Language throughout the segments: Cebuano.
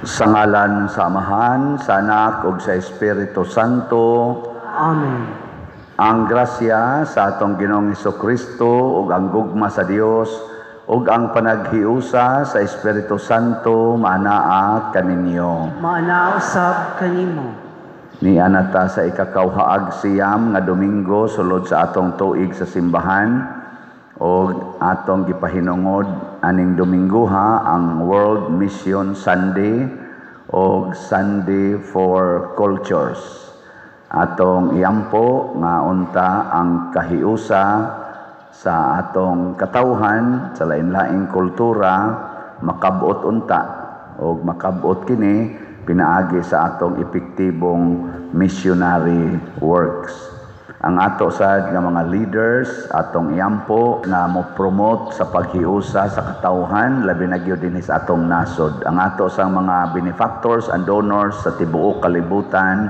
Sa ngalan sa Amahan, sa Anak ug sa Espiritu Santo. Amen. Ang grasya sa atong Ginoong Kristo ug ang gugma sa Dios ug ang panaghiusa sa Espiritu Santo maanaa kaninyo. Maanaa usab kanimo. Niana ta sa ikakawhaag 9 nga Domingo sulod sa atong tuig sa simbahan ug atong gipahinungod aning Domingoha ang World Mission Sunday o Sunday for Cultures. Atong iampo nga unta ang kahiusa sa atong katawhan sa lain-laing kultura makabot unta og makabot kini pinaagi sa atong epektibong missionary works. Ang ato sad nga mga leaders atong iampo nga mo-promote sa paghiusa sa katawhan, labi na gyud dinhi sa atong nasod. Ang ato sa mga benefactors and donors sa tibuok kalibutan,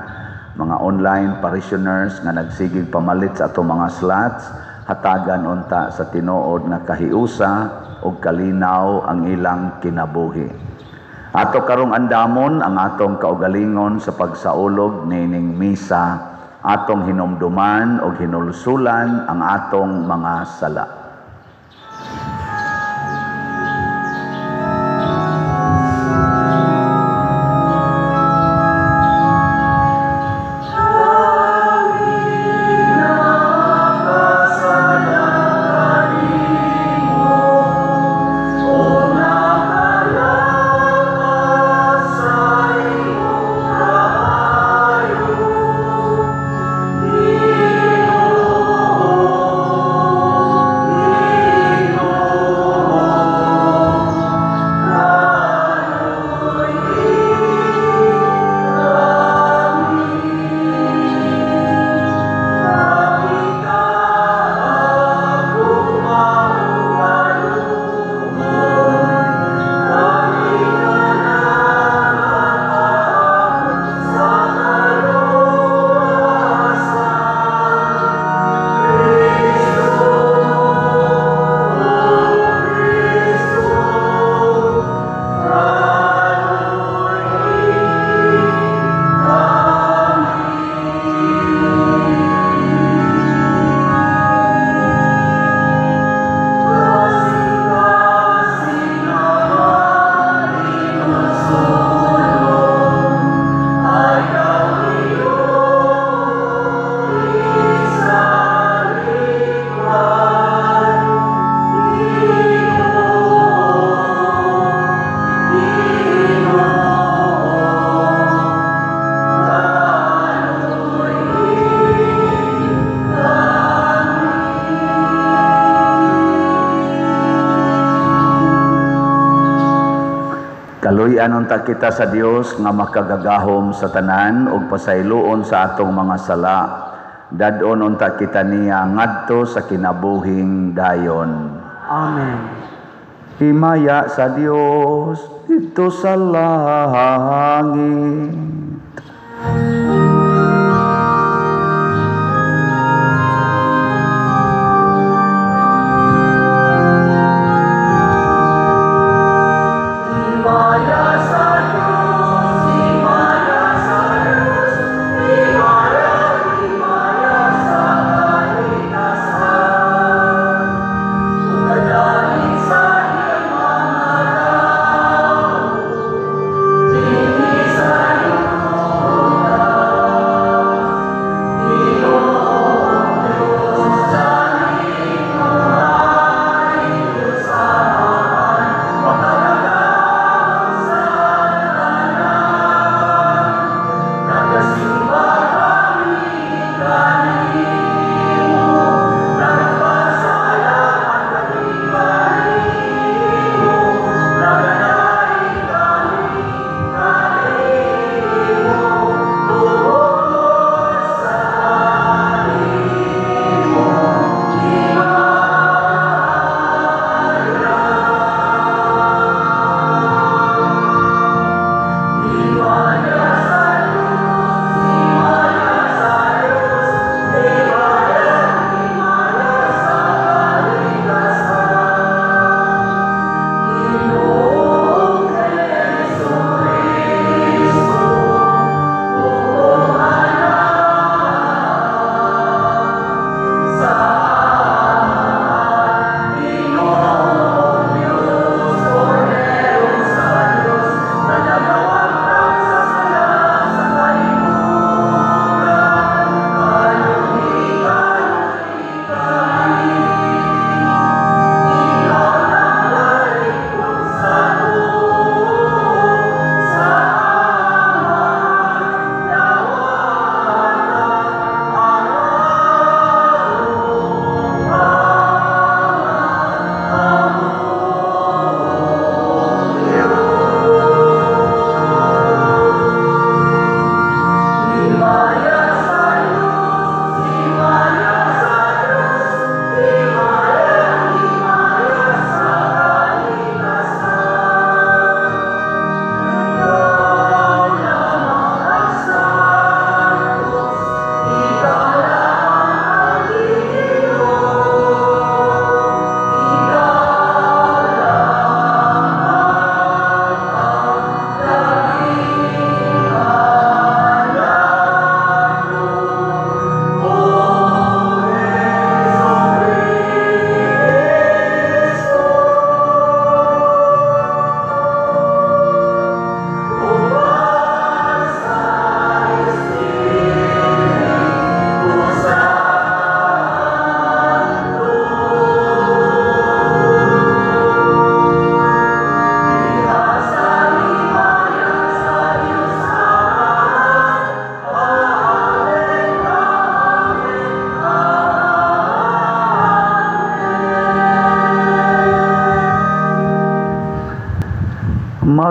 mga online parishioners nga nagsigig pamalit sa atong mga slots, hatagan unta sa tinuod nga kahiusa ug kalinaw ang ilang kinabuhi. Ato karong andamon ang atong kaugalingon sa pagsaulog nining misa, atong hinumduman og hinulsulan ang atong mga sala. Kaluy-an unta kita sa Dios nga makagagahom sa tanan ug pasayloon sa atong mga sala. Dad-on unta kita niya ngadto sa kinabuhing dayon. Amen. Himaya sa Dios didto sa langit.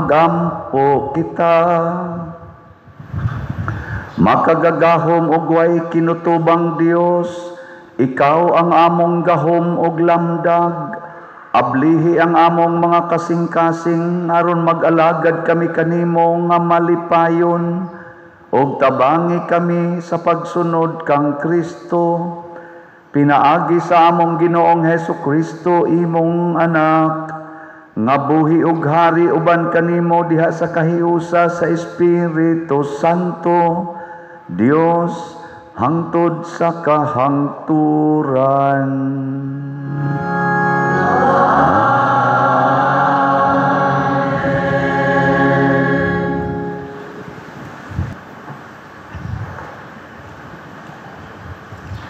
Magampo kita. Makagagahom og way kinutubang Dios, ikaw ang among gahom og lamdag. Ablihi ang among mga kasing-kasing aron mag-alagad kami kanimo nga malipayon og tabangi kami sa pagsunod kang Kristo. Pinaagi sa among Ginoong Hesus Kristo, imong anak, nga buhi og hari uban kanimo diha sa kahiusa sa Espiritu Santo, Dios, hangtod sa kahangturan.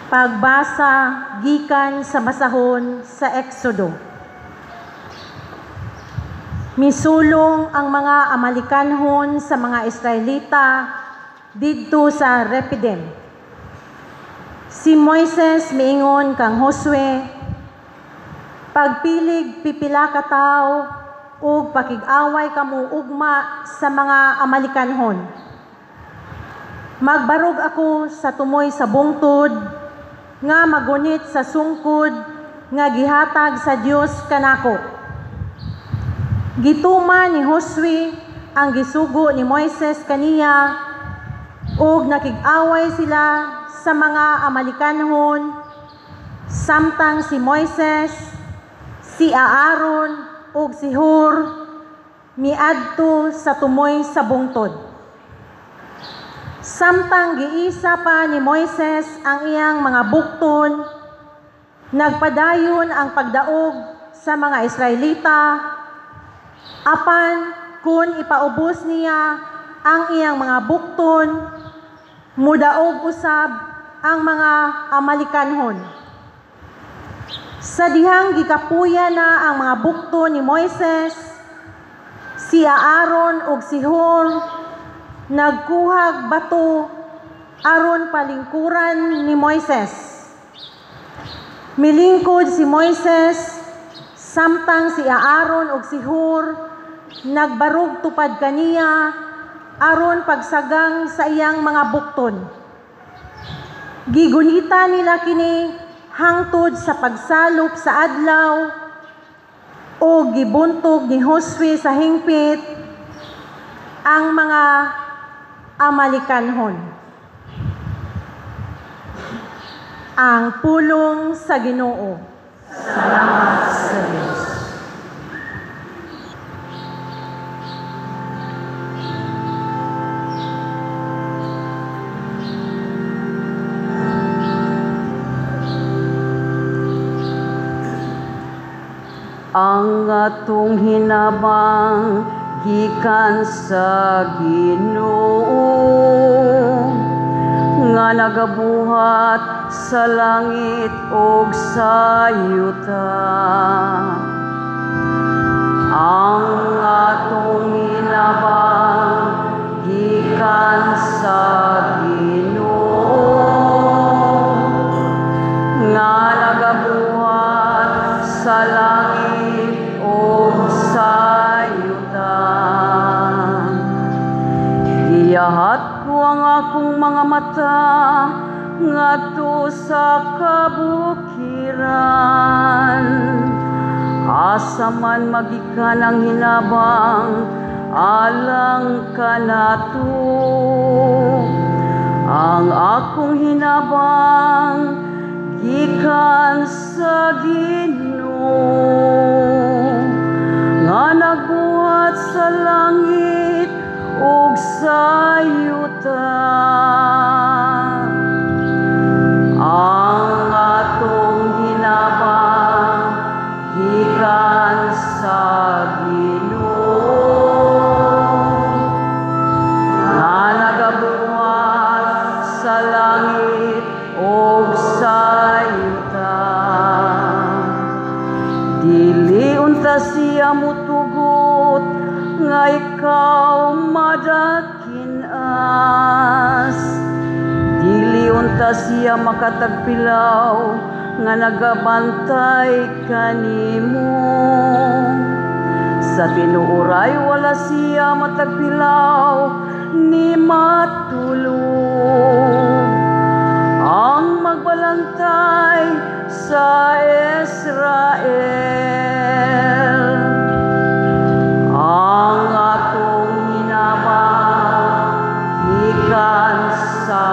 Pagbasa gikan sa basahon sa Exodo. Misulong ang mga Amalekanhon sa mga Israelita didto sa Rephidim. Si Moises miingon kang Josue, pagpilig pipila ka tawo ug pakig-away kamo ugma sa mga Amalekanhon. Magbarog ako sa tumoy sa bungtod nga magunit sa sungkod nga gihatag sa Dios kanako. Gituma ni Josue ang gisugo ni Moises kaniya ug nakig-away sila sa mga Amalekanhon, samtang si Moises, si Aaron ug si Hur miadto sa tumoy sa bungtod. Samtang giisa pa ni Moises ang iyang mga bukton, nagpadayon ang pagdaog sa mga Israelita, apan kun ipaubos niya ang iyang mga bukton, mudaog usab ang mga Amalekanhon. Sa dihang gikapuya na ang mga bukton ni Moises, si Aaron ug si Hur nagkuhag bato aron palingkuran ni Moises. Milingkod si Moises samtang si Aaron ug si Hur nagbarog tupad kaniya aron pagsagang sa iyang mga bukton. Gigunita nila kini hangtod sa pagsalop sa adlaw o gibuntog ni Josue sa hingpit ang mga Amalekanhon. Ang pulong sa Ginoo. Salamat sa Diyos. Ang atong hinabang gikan sa Ginoo nga nagabuhat sa langit ug sa yuta. Ang atong hinabang gikan sa Ginoo nga nagabuhat sa langit ug sa yuta. Giyahat ko ang akong mga mata ngadto sa kabukiran. Asa man magikan ang hinabang alang kanato. Ang akong hinabang gikan sa Ginoo nga nagbuhat sa langit ug sa yuta. Ang atong hinabang gikan sa Ginoo nga nagabuhat sa langit ug sa yuta. Dili unta siya mutugot nga ikaw madakinas. Dili unta siya makatagpilaw nga nagabantay kanimo. Sa tinuoray wala siya matagpilaw ni matulog. Ang magbalantay sa Israel. Ang atong hinabang gikan sa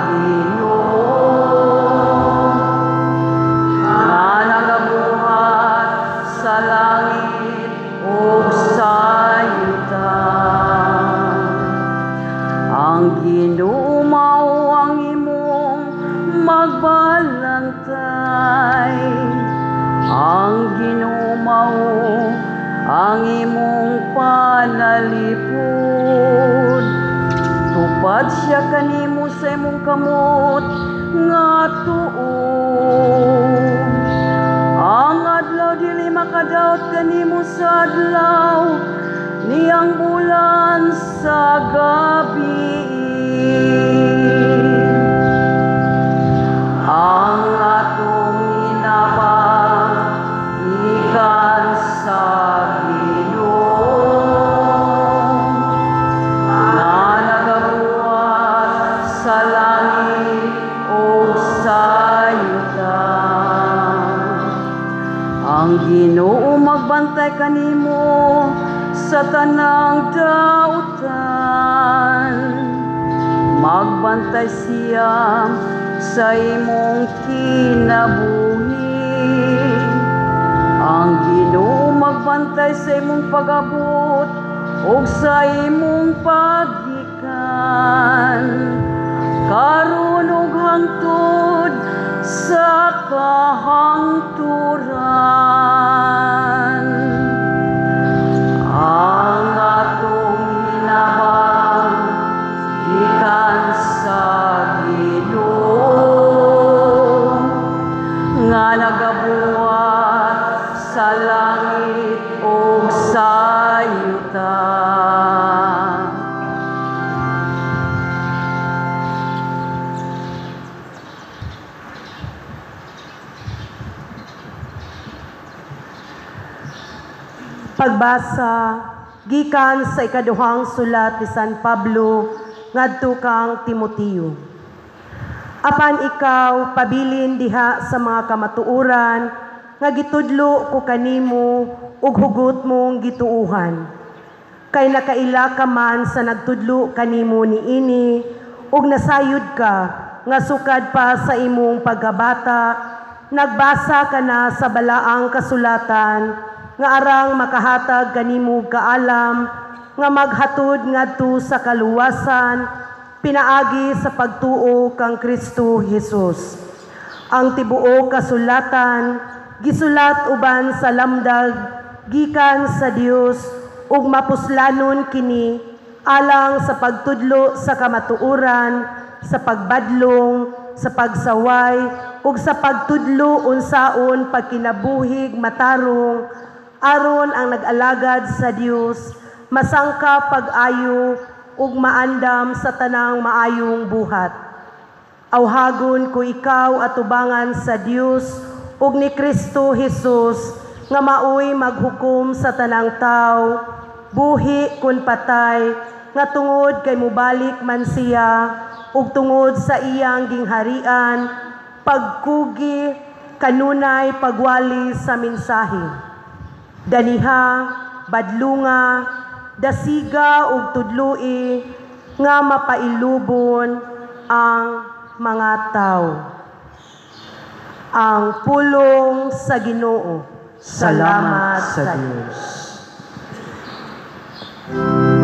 Ginoo, nga nagabuhat sa langit ug sa yuta. Ang Ginoo mao ang imong magbalantay. Ang Ginoo mao ang imong panalipod. Tupad siya kanimo sa imong kamot nga tuo. Ang adlaw dili makadaot kanimo sa adlaw, niyang bulan sa gabi. Ang atong hinabang gikan sa Ginoo, nga nagabuhat sa langit ug sa yuta. Ang Ginoo magbantay kanimo sa tanang dautan. Magbantay siya sa imong kinabuhi. Ang Ginoo magbantay sa imong pag-abot ug sa imong paggikan, karon ug hangtod sa kahangturan. Ang atong hinabang gikan sa Ginoo, nga nagabuhat sa langit ug sa yuta. Pagbasa gikan sa ikaduhang sulat ni San Pablo ngadto kang Timoteo. Apan ikaw pabilin diha sa mga kamatuoran nga gitudlo ko kanimo ug hugot mong gituohan. Kay nakaila ka man sa nagtudlo kanimo niini ug nasayod ka nga sukad pa sa imong pagkabata nagbasa ka na sa balaang kasulatan nga arang makahatag kanimo kaalam nga maghatod ngadto sa kaluwasan pinaagi sa pagtuo kang Kristo Jesus. Ang tibuok kasulatan gisulat uban sa lamdag gikan sa Dios ug mapuslanon kini alang sa pagtudlo sa kamatuoran, sa pagbadlong, sa pagsaway ug sa pagtudlo unsaon pagkinabuhig matarong, aron ang nag-alagad sa Dios masangka pag-ayo ug maandam sa tanang maayong buhat. Awhagon ko ikaw atubangan sa Dios ug ni Kristo Jesus nga maoy maghukom sa tanang tawo, buhi kun patay, nga tungod kay mubalik man siya ug tungod sa iyang gingharian pagkugi kanunay pagwali sa mensahe. Daniha, badlunga, dasiga ug tudloi nga mapailubon ang mga tawo. Ang pulong sa Ginoo. Salamat sa Dios. Alleluia.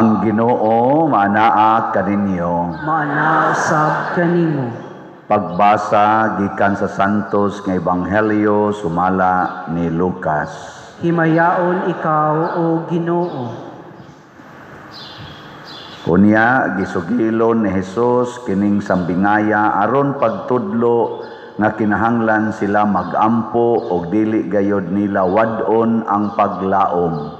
Ang Ginoo maanaa kaninyo. Maanaa usab kanimo. Pagbasa gikan sa Santos nga Ebanghelyo sumala ni Lucas. Himayaon ikaw, o Ginoo. Unya gisugilon ni Hesus kining sambingaya aron pagtudlo nga kinahanglan sila magampo og dili gayod nila wad-on ang paglaom.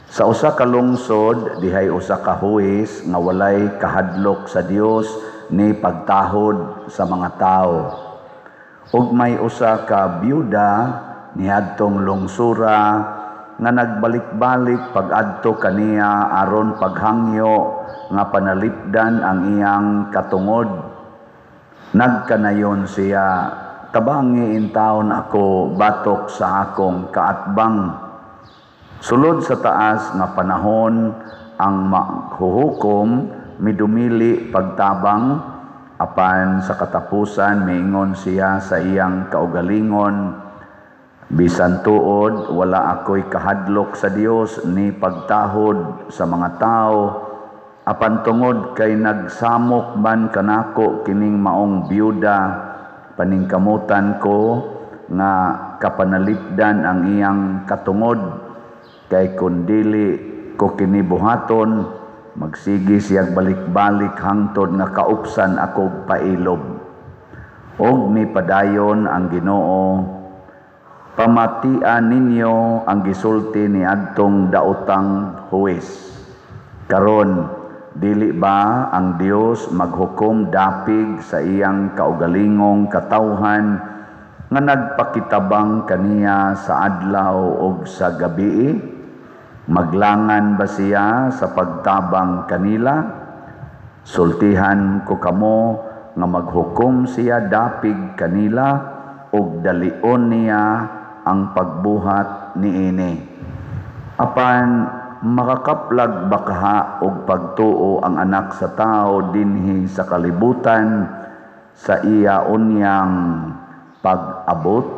Sa usa ka lungsod dihay usa ka huwes nga walay kahadlok sa Dios ni pagtahod sa mga tawo. Ug may usa ka byuda niadtong lungsura nga nagbalik-balik pag-adto kaniya aron paghangyo nga panalipdan ang iyang katungod. Nagkanayon siya, tabangi intawon ako batok sa akong kaatbang. Sulod sa taas nga panahon ang maghuhukom midumili pagtabang, apan sa katapusan miingon siya sa iyang kaugalingon, bisan tuod wala ako'y kahadlok sa Dios ni pagtahod sa mga tao, apan tungod kay nagsamok man kanako kining maong byuda, paningkamutan ko nga kapanalipdan ang iyang katungod. Kay kun dili ko kini buhaton, magsigi siyag balik-balik hangtod nga kaupsan akog pailob. Og mipadayon ang Ginoo, pamatian ninyo ang gisulti ni adtong daotang huwes. Karon, dili ba ang Dios maghukom dapig sa iyang kaugalingong katawhan nga nagpakitabang kaniya sa adlaw og sa gabii? Maglangan ba siya sa pagtabang kanila? Sultihan ko kamo nga maghukom siya dapig kanila ug dalion niya ang pagbuhat niini. Apan makakaplag bakaha og pagtuo ang anak sa tao dinhi sa kalibutan sa iya unyang pag-abot?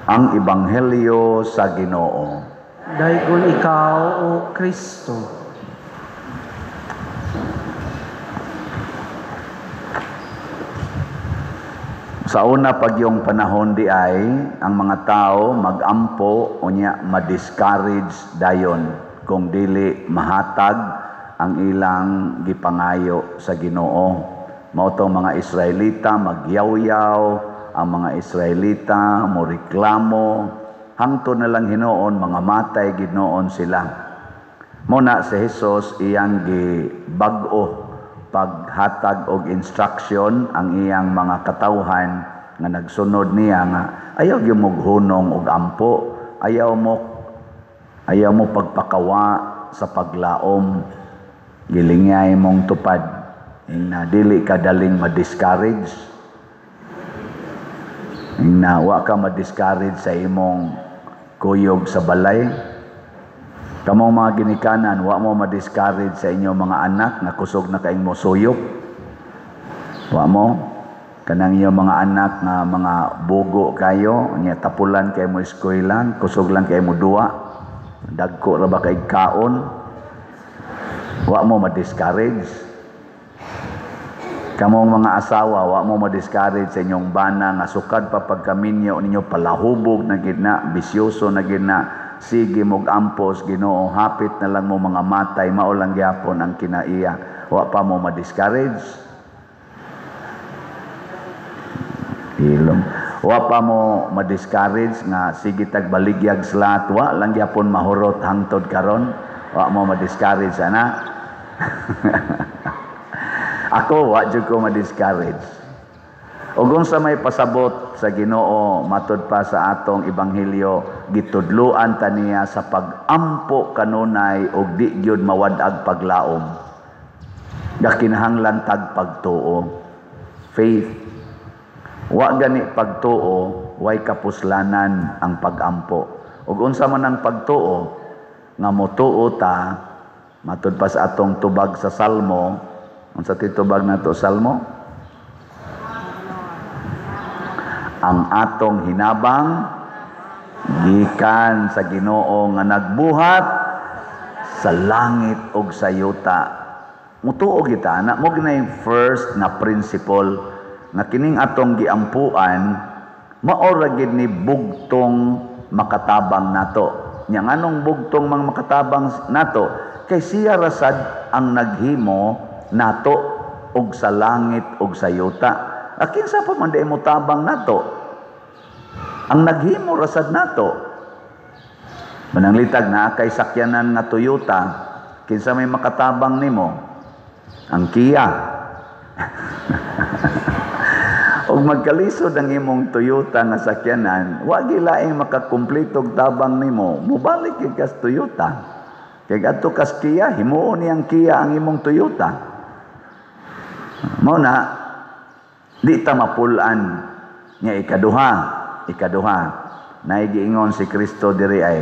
Ang Ebanghelyo sa Ginoo. Daygon ikaw, o Kristo. Sa una pag yung panahon di ay, ang mga tao magampo unya ma-discourage dayon kung dili mahatag ang ilang gipangayo sa Ginoo. Mao tong mga Israelita magyawyaw, ang mga Israelita mo reklamo, hangtod na lang hinuon mga matay ginoon sila. Muna si Jesus iyang gibag-o paghatag og instruction ang iyang mga katawhan nga nagsunod niya nga ayaw gyud moghunong og ampo, ayaw mo pagpakawa sa paglaom, gilingay mong tupad na dili ka daling ma-discourage. Na wa ka ma-discourage sa imong kuyog sa balay. Kamong mga ginikanan, wa mo ma-discourage sa inyong mga anak na kusog na kaing mo suyop. Wa mo kanang inyong mga anak nga mga bugo kayo, nya tapulan kay mo eskwelahan, kusog lang kay mo duwa, dagko ra ba kay kaon. Wa mo ma-discourage. Kamong mga asawa, wa mo ma-discourage sa inyong bana nga sukad pa pagkaminyo ninyo palahubog na gid na, bisyoso na gid na, sige mog ampos Ginoo, hapit na lang mo mga matay, mao lang gyapon ang kinaiya. Wa pa mo ma-discourage. Ilong. Wa pa mo ma-discourage nga sige tag baligyag slat, wa lang gyapon mahurot hangtod karon. Wa mo ma-discourage ana. Ako wa jud ko ma-discourage. Ug unsa may pasabot sa Ginoo matud pa sa atong ebanghelyo, gitudloan ta niya sa pag-ampo kanunay og di gyud mawad-ag paglaom. Gakinahanglan tag pagtuo, faith. Wa gani pagtuo, way kapuslanan ang pag-ampo. Ug unsa man ang pagtuo nga motuo ta matud pa sa atong tubag sa Salmo. Unsa titubag nato Salmo? Ang atong hinabang Gikan sa Ginoo nga nagbuhat sa langit ug sa yuta. Mutuo kita na mo ginay first nga principle nga kining atong giampuan mao ra gid ni bugtong makatabang nato. Nya nganong bugtong mang makatabang nato? Kay siya rasad ang naghimo nato og sa langit og sa yuta. Kinsa pa man di mo tabang nato? Ang naghimo rasad nato. Mananglitag na kay sakyanan nga Toyota, kinsa may makatabang nimo? Ang Kia. Og magkalisod ang imong Toyota nga sakyanan, wa gilaing makakumpleto og tabang nimo, mobalik gyud kas Toyota. Kay adto kas Kia, himuon niyang Kia ang imong Toyota. Mao na di ta mapul-an nga ikaduha. Naigiingon si Kristo diri ay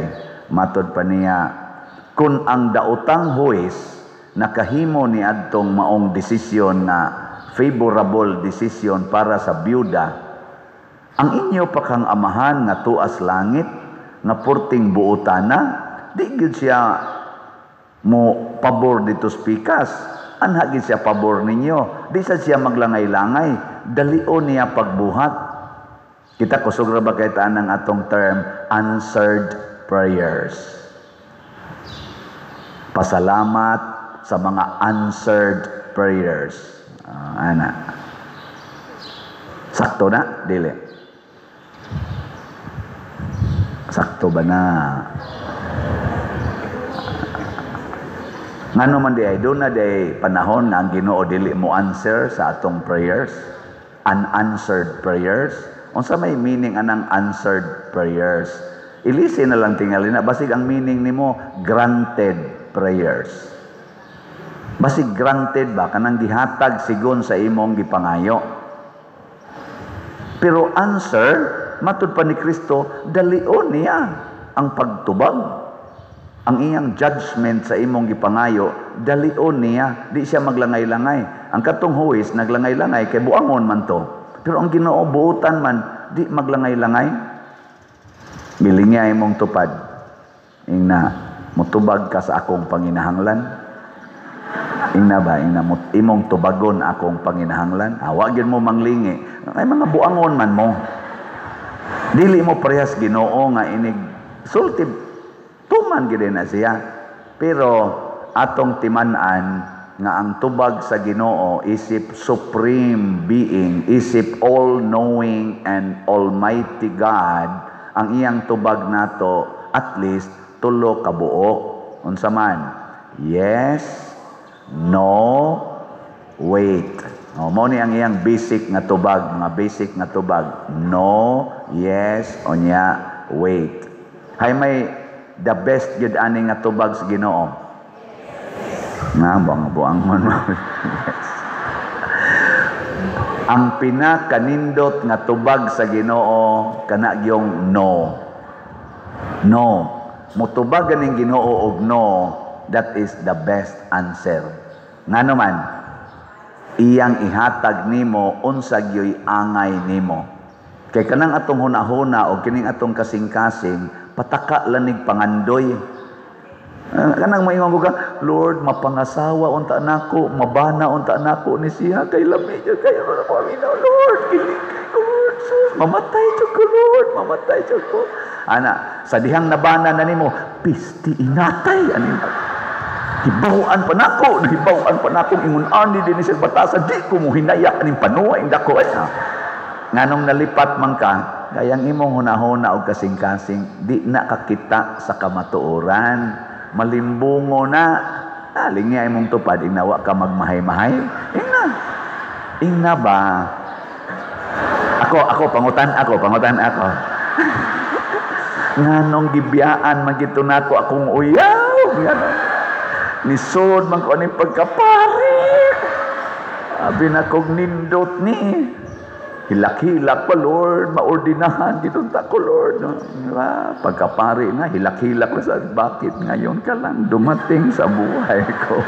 matod pa niya, kun ang daotang huwes nakahimo ni adtong maong desisyon na favorable decision para sa byuda, ang inyo pa kang amahan nga tuas langit nga purting buotana, di gyud siya mo pabor dito spikas. Anha gyud siya pabor ninyo, di sa siya maglangay-langay, dalion niya pagbuhat. Kita kusog ra ba kay taan ang atong term answered prayers? Pasalamat sa mga answered prayers. Ana. Sakto na? Dili. Sakto ba na? Ngano man di ay doon na di panahon nga ang Ginoo dili mo answer sa atong prayers, unanswered prayers. Unsa may meaning anang answered prayers? Ilisi na lang tingali na basig ang meaning nimo granted prayers. Basig granted ba kanang gihatag sigon sa imong gipangayo. Pero answer matud pa ni Kristo, dalion niya ang pagtubag. Ang iyang judgment sa imong gipangayo, dalion niya, di siya maglangay-langay. Ang katong huwis naglangay-langay kay buangon man to. Pero ang Ginoo buotan man, di maglangay-langay. Bilingya imong tupad. Ingna, mutubag ka sa akong panginahanglan. Ingna ba, ingna imong tubagon akong panginahanglan. Wa gyud mo manglingi. Ay mga buangon man mo. Dili mo parehas Ginoo nga inig sulti tuman gid na siya. Pero atong timan-an nga ang tubag sa Ginoo isip supreme being, isip all-knowing and almighty God, ang iyang tubag nato at least tulo ka buok. Unsa man? Yes, no, wait. O, mao ni ang iyang basic nga tubag, mga basic nga tubag. No, yes, onya, wait. Hay may the best gyud ani nga tubag sa Ginoo. Nga buang man. Yes. Ang pinakanindot nga tubag sa Ginoo kana gyung no. No. Mutubag ganing Ginoo og no, that is the best answer. Ngano man, iyang ihatag nimo unsa gyoy angay nimo. Kay kanang atong hunahuna o kining atong kasing-kasing pataka lanig pangandoy. Kanang maingon ko ka, Lord, mapangasawa unta nako, mabana unta nako ni siya kay lami jud kayo na ko aminaw, Lord, giling kay ko, Lord, sus, mamatay jud ko, Lord, mamatay jud ko. Ana, sa dihang nabana na nimo, pisti inatay ani. Hibaw-an pa nako, nahibaw-an pa nako ingon ani dinhi sa batasan, di ko mo hinayak aning panuwa ing dako ay. Nganong nalipat man ka, kayang imong hunahuna og kasing-kasing di na kakita sa kamatuoran. Malimbungo na. Lingya imong tupad, ingnawa ka magmahay-mahay. Ingna. Ingna ba? Ako, pangutan ako. Nganong gibiyaan man gito nako akong uyaw. Nganong nisod man ko aning pagkapari. Abi na kog nindot ni. Hilak-hilak pa, Lord, maordinahan gitunta ko, Lord. Diba? Pagkapari na, hilak-hilak pa sa bakit ngayon ka lang dumating sa buhay ko.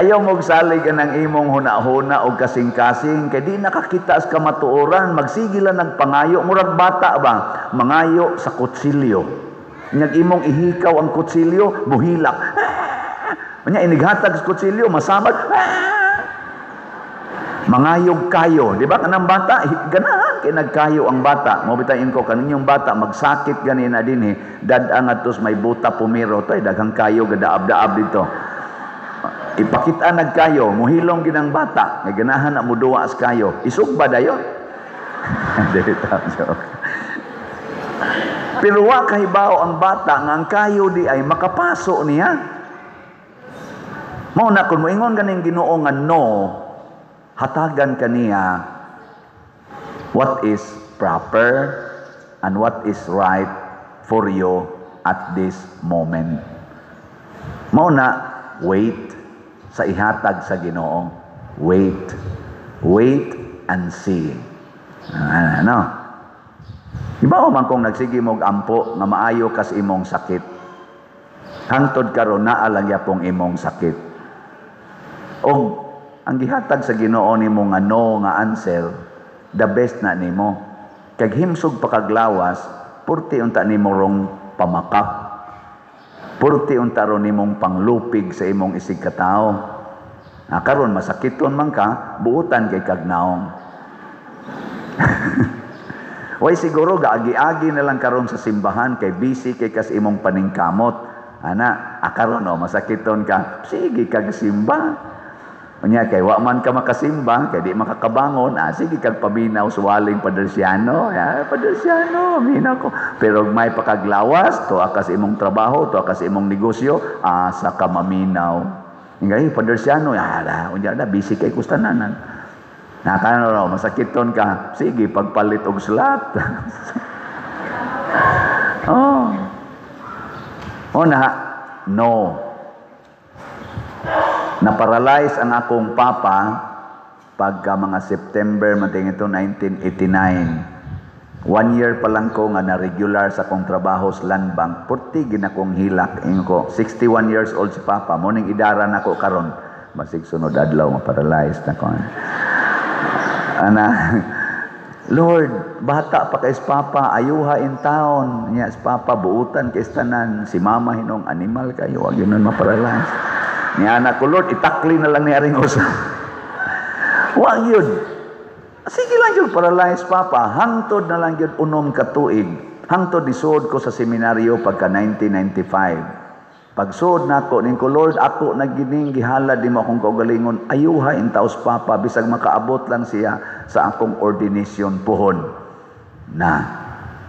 Ayaw magsalig ang imong huna-huna o kasing-kasing, kay di nakakita sa kamatuoran, magsige lang nagpangayo, murag bata ba? Mangayo sa kutsilyo. Nyag imong ihikaw ang kutsilyo, muhilak. Nya inighatag sa kutsilyo, masamad. Mangayog kayo, di ba? Kanang bata, ganahan kay nagkayo ang bata. Mo bitayin ko kaninyong bata magsakit ganina dinhi, dad-a ngadto may buta pumiro toy daghang kayo gadaab-daab dito. Ipakita nagkayo, muhilong ginang bata, nga ganahan na muduwa sa kayo. Isugba dayon. Dili ta joke. Pero wa kahibaw ang bata nga ang kayo di ay makapaso niya. Mao na kung moingon ganing Ginoo nga no, hatagan kaniya what is proper and what is right for you at this moment. Mao na, wait sa ihatag sa Ginoo. Wait. Wait and see. Ano? Iba man kung nagsige mog ampo nga maayo kas imong sakit. Hangtod karon naa lang yapong imong sakit. Og ang gihatag sa Ginoo nimo nga no nga answer, the best na nimo. Kag himsog pa kaglawas, purti unta nimo rong pamakak. Purti unta ron nimong panglupig sa imong isig katawo. Ah, karon masakiton man ka, buutan kay kag naong. Way siguro gaagi-agi na lang karon sa simbahan kay busy kay kas imong paningkamot. Ana, karon oh, masakiton ka, sige kag simba. Unya kay wa man ka makasimba, kay di makakabangon, sige kag paminaw suwaling Padersiano. Ya, Padersiano, minaw ko. Pero may pakaglawas, tuwa ka sa imong trabaho, tuwa ka sa imong negosyo, asa ka maminaw. Ingay, Padersiano, ya, unya na busy kay kustananan. Nakano raw, masakiton ka, sige, pagpalit og slot. Oh. O na, no. Naparalyze ang akong papa pagka mga September, mating ito, 1989. 1 year pa lang ko nga na-regular sa akong trabaho sa Land Bank. Purti ginakong hilak. Ingon ko, 61 years old si papa. Morning idara na ko karon. Basig sunod adlaw, maparalyze na ko. Ana, Lord, bata pa kay papa, ayuha in town. Nya si papa, buutan kay tanan. Si mama hinong animal kayo, wag yun maparalyze. Niya anak ko, Lord, itakli na lang ni aring usa. Wag yun. Sige lang yun, paralyze papa. Hangtod na lang yun, 6 ka tuig. Hangtod isuod ko sa seminaryo pagka 1995. Pagsuod na ako, ning ko, Lord, ako nagining gihalad di mo akong kaugalingon. Ayuha in taos papa, bisag makaabot lang siya sa akong ordination puhon. Na,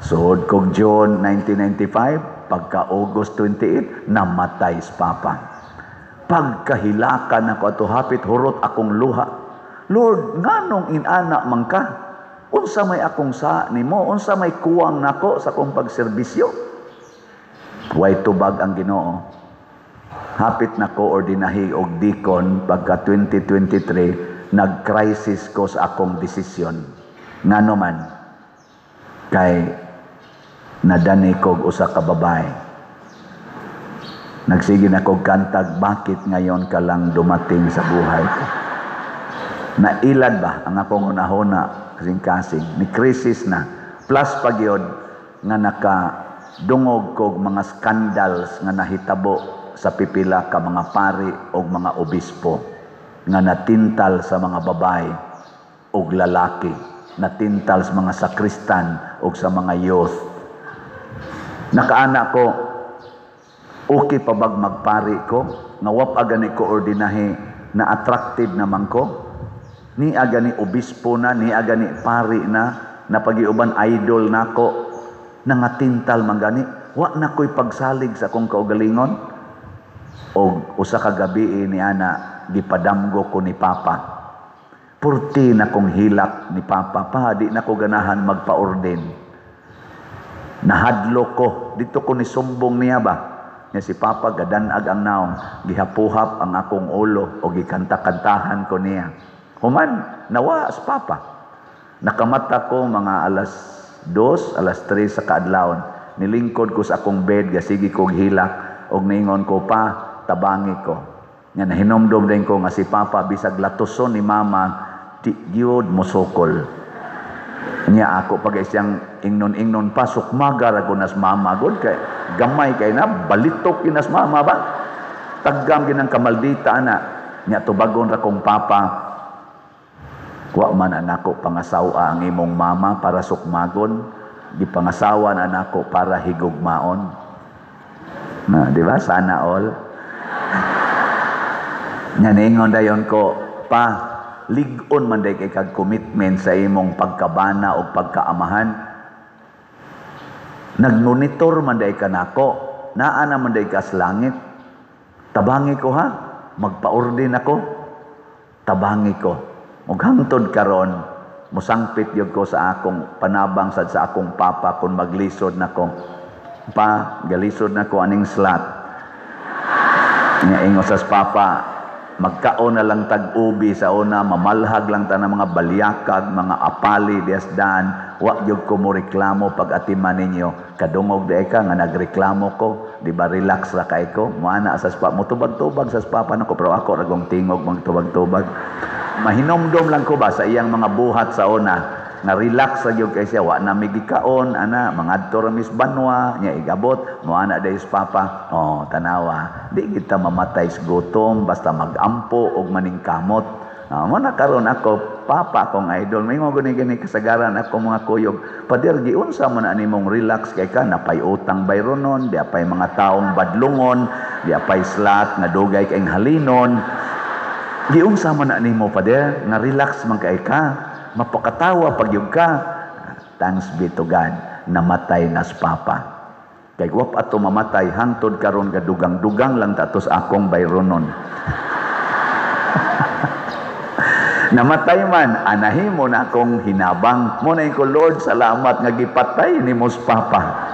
suod kog June 1995, pagka August 28, namatay si papa. Pagkahilakan ako ato hapit hurot akong luha. Lord, nganong inana man ka? Unsa may akong sa nimo? Unsa may kuwang nako sa akong pagserbisyo? Way tubag ang Ginoo. Hapit na ko ordinahi og deacon pagka 2023, nag-crisis ko sa akong desisyon. Ngano man kay nadani kog usa ka babae. Nagsige na kog kantag, bakit ngayon ka lang dumating sa buhay ko? Nailad ba ang akong hunahuna kasing-kasing? Ni crisis na. Plus pagyod nga nakadungog kog mga scandals nga nahitabo sa pipila ka mga pari og mga obispo nga natintal sa mga babae og lalaki, natintal sa mga sakristan og sa mga youth. Nakaana ko, okay pa bag magpari ko, nga wap agani ko ordinahe na attractive naman ko, ni agani obispo na, ni agani pari na, napagiuban idol nako, nangatintal man gani, wa na ko'y pagsalig sa akong kaugalingon. Og usa ka gabi ni ana, gipadamgo ko ni Papa. Purti na kong hilak ni Papa, pa di na ko ganahan magpa-orden. Nahadlo ko, dito ko ni sumbong niya ba? Nga si Papa gadanag ang naong, gihapuhap ang akong ulo o gikanta-kantahan ko niya. Human, nawa si Papa. Nakamata ko mga alas 2, alas 3 sa kaadlawon. Nilingkod ko sa akong bed, gasigi kog hilak, og niingon ko pa, tabangi ko. Nga nahinomdom din ko nga si Papa, bisag latuson ni Mama, di gyud mosokol. Nya ako pag siyang Ingnon-ingnon pa, sukmaga ra ko nas mama gud kay gamay kay na balitok kinas mama ba. Tagam ginang kamaldita ana. Nya tubagon ra kong papa, wa man anako pangasawa ang imong mama para sukmagon, gipangasawa na nako para higugmaon. Na, di ba? Sana all. Nya niingon dayon ko, pa, lig-on man day kay kag commitment sa imong pagkabana o pagkaamahan. Nagmonitor man day ka nako, naa na man day ka sa langit. Tabangi ko ha, magpa-ordin ako. Tabangi ko. Ug hangtod karon, musangpit gyud ko sa akong panabang sad sa akong papa kung maglisod nako. Pa, galisod nako aning slot. Nya ingon sa papa, magkaon na lang tag ubi sa una, mamalhag lang ta ng mga balyakag, mga apali dias daan, wa gyud ko mo reklamo pag atiman ninyo. Kadungog di ka nga nagreklamo ko, di ba relax ra kay ko? Moana sa spa, motubag-tubag sa papa nako, pero ako ra gong tingog magtubag-tubag. Mahinomdom lang ko ba sa iyang mga buhat sa una, na relax ra gyud kay siya, wa na mi gikaon ana, mangadto ra mis banwa nya igabot, moana dayos papa. Oh, tanawa, di kita mamatay sa gutom basta magampo og maningkamot. Mo na karon ako papa akong idol, maingon gani gani kasagaran ako mga kuyog, pader giunsa man ani mong relax kay ka, napay utang bayronon, di apay mga taong badlungon, di apay slot nga dugay kay halinon. Giunsa man na nimo pader nga relax man kay ka, mapakatawa pag yun ka. Thanks be to God, namatay nas papa. Kay wap ato mamatay hangtod karon gadugang-dugang lang tatos akong bayronon. Namatay man, anahimo na akong hinabang. Mo na ko, Lord, salamat nga gipatay nimo papa.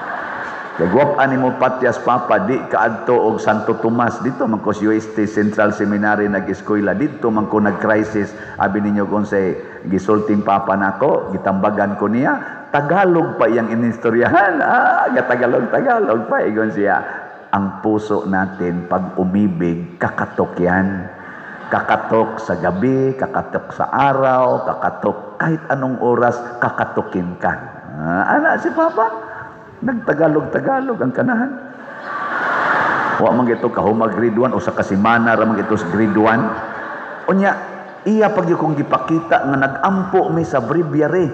Kay wap ani mo patyas papa, di kaadto og Santo Tomas dito man ko sa UST Central Seminary nag-eskwela, dito man ko nag-crisis. Abi ninyo kung say gisulting papa nako, gitambagan ko niya, Tagalog pa iyang inistoryahan. Ah, Tagalog Tagalog pa igon siya. Ang puso natin pag umibig, kakatok yan. Kakatok sa gabi, kakatok sa araw, kakatok kahit anong oras, kakatokin ka. Ah, ana si papa. Nagtagalog-tagalog ang kanahan. Wa man gito kahuma grade 1 o sa kasimana ra man gito sa grade 1. Unya, iya pag kong gipakita nga nagampo mi sa breviary.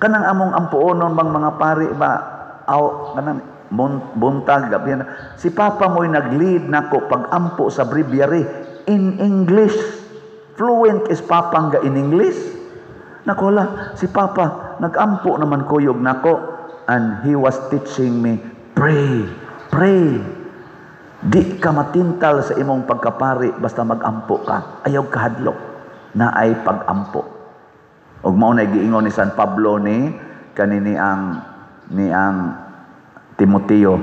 Kanang among ampuonon bang mga pari ba aw kanang buntag gabi na. Si papa mo'y nag-lead nako pag-ampo sa breviary in English. Fluent is papa nga in English. Nakola, si papa nagampo naman kuyog nako. And he was teaching me, pray, pray. Di ka matintal sa imong pagkapari basta magampo ka. Ayaw kahadlok na ay pagampo. Og mao na giingon ni San Pablo ni kanini ang ni ang Timoteo,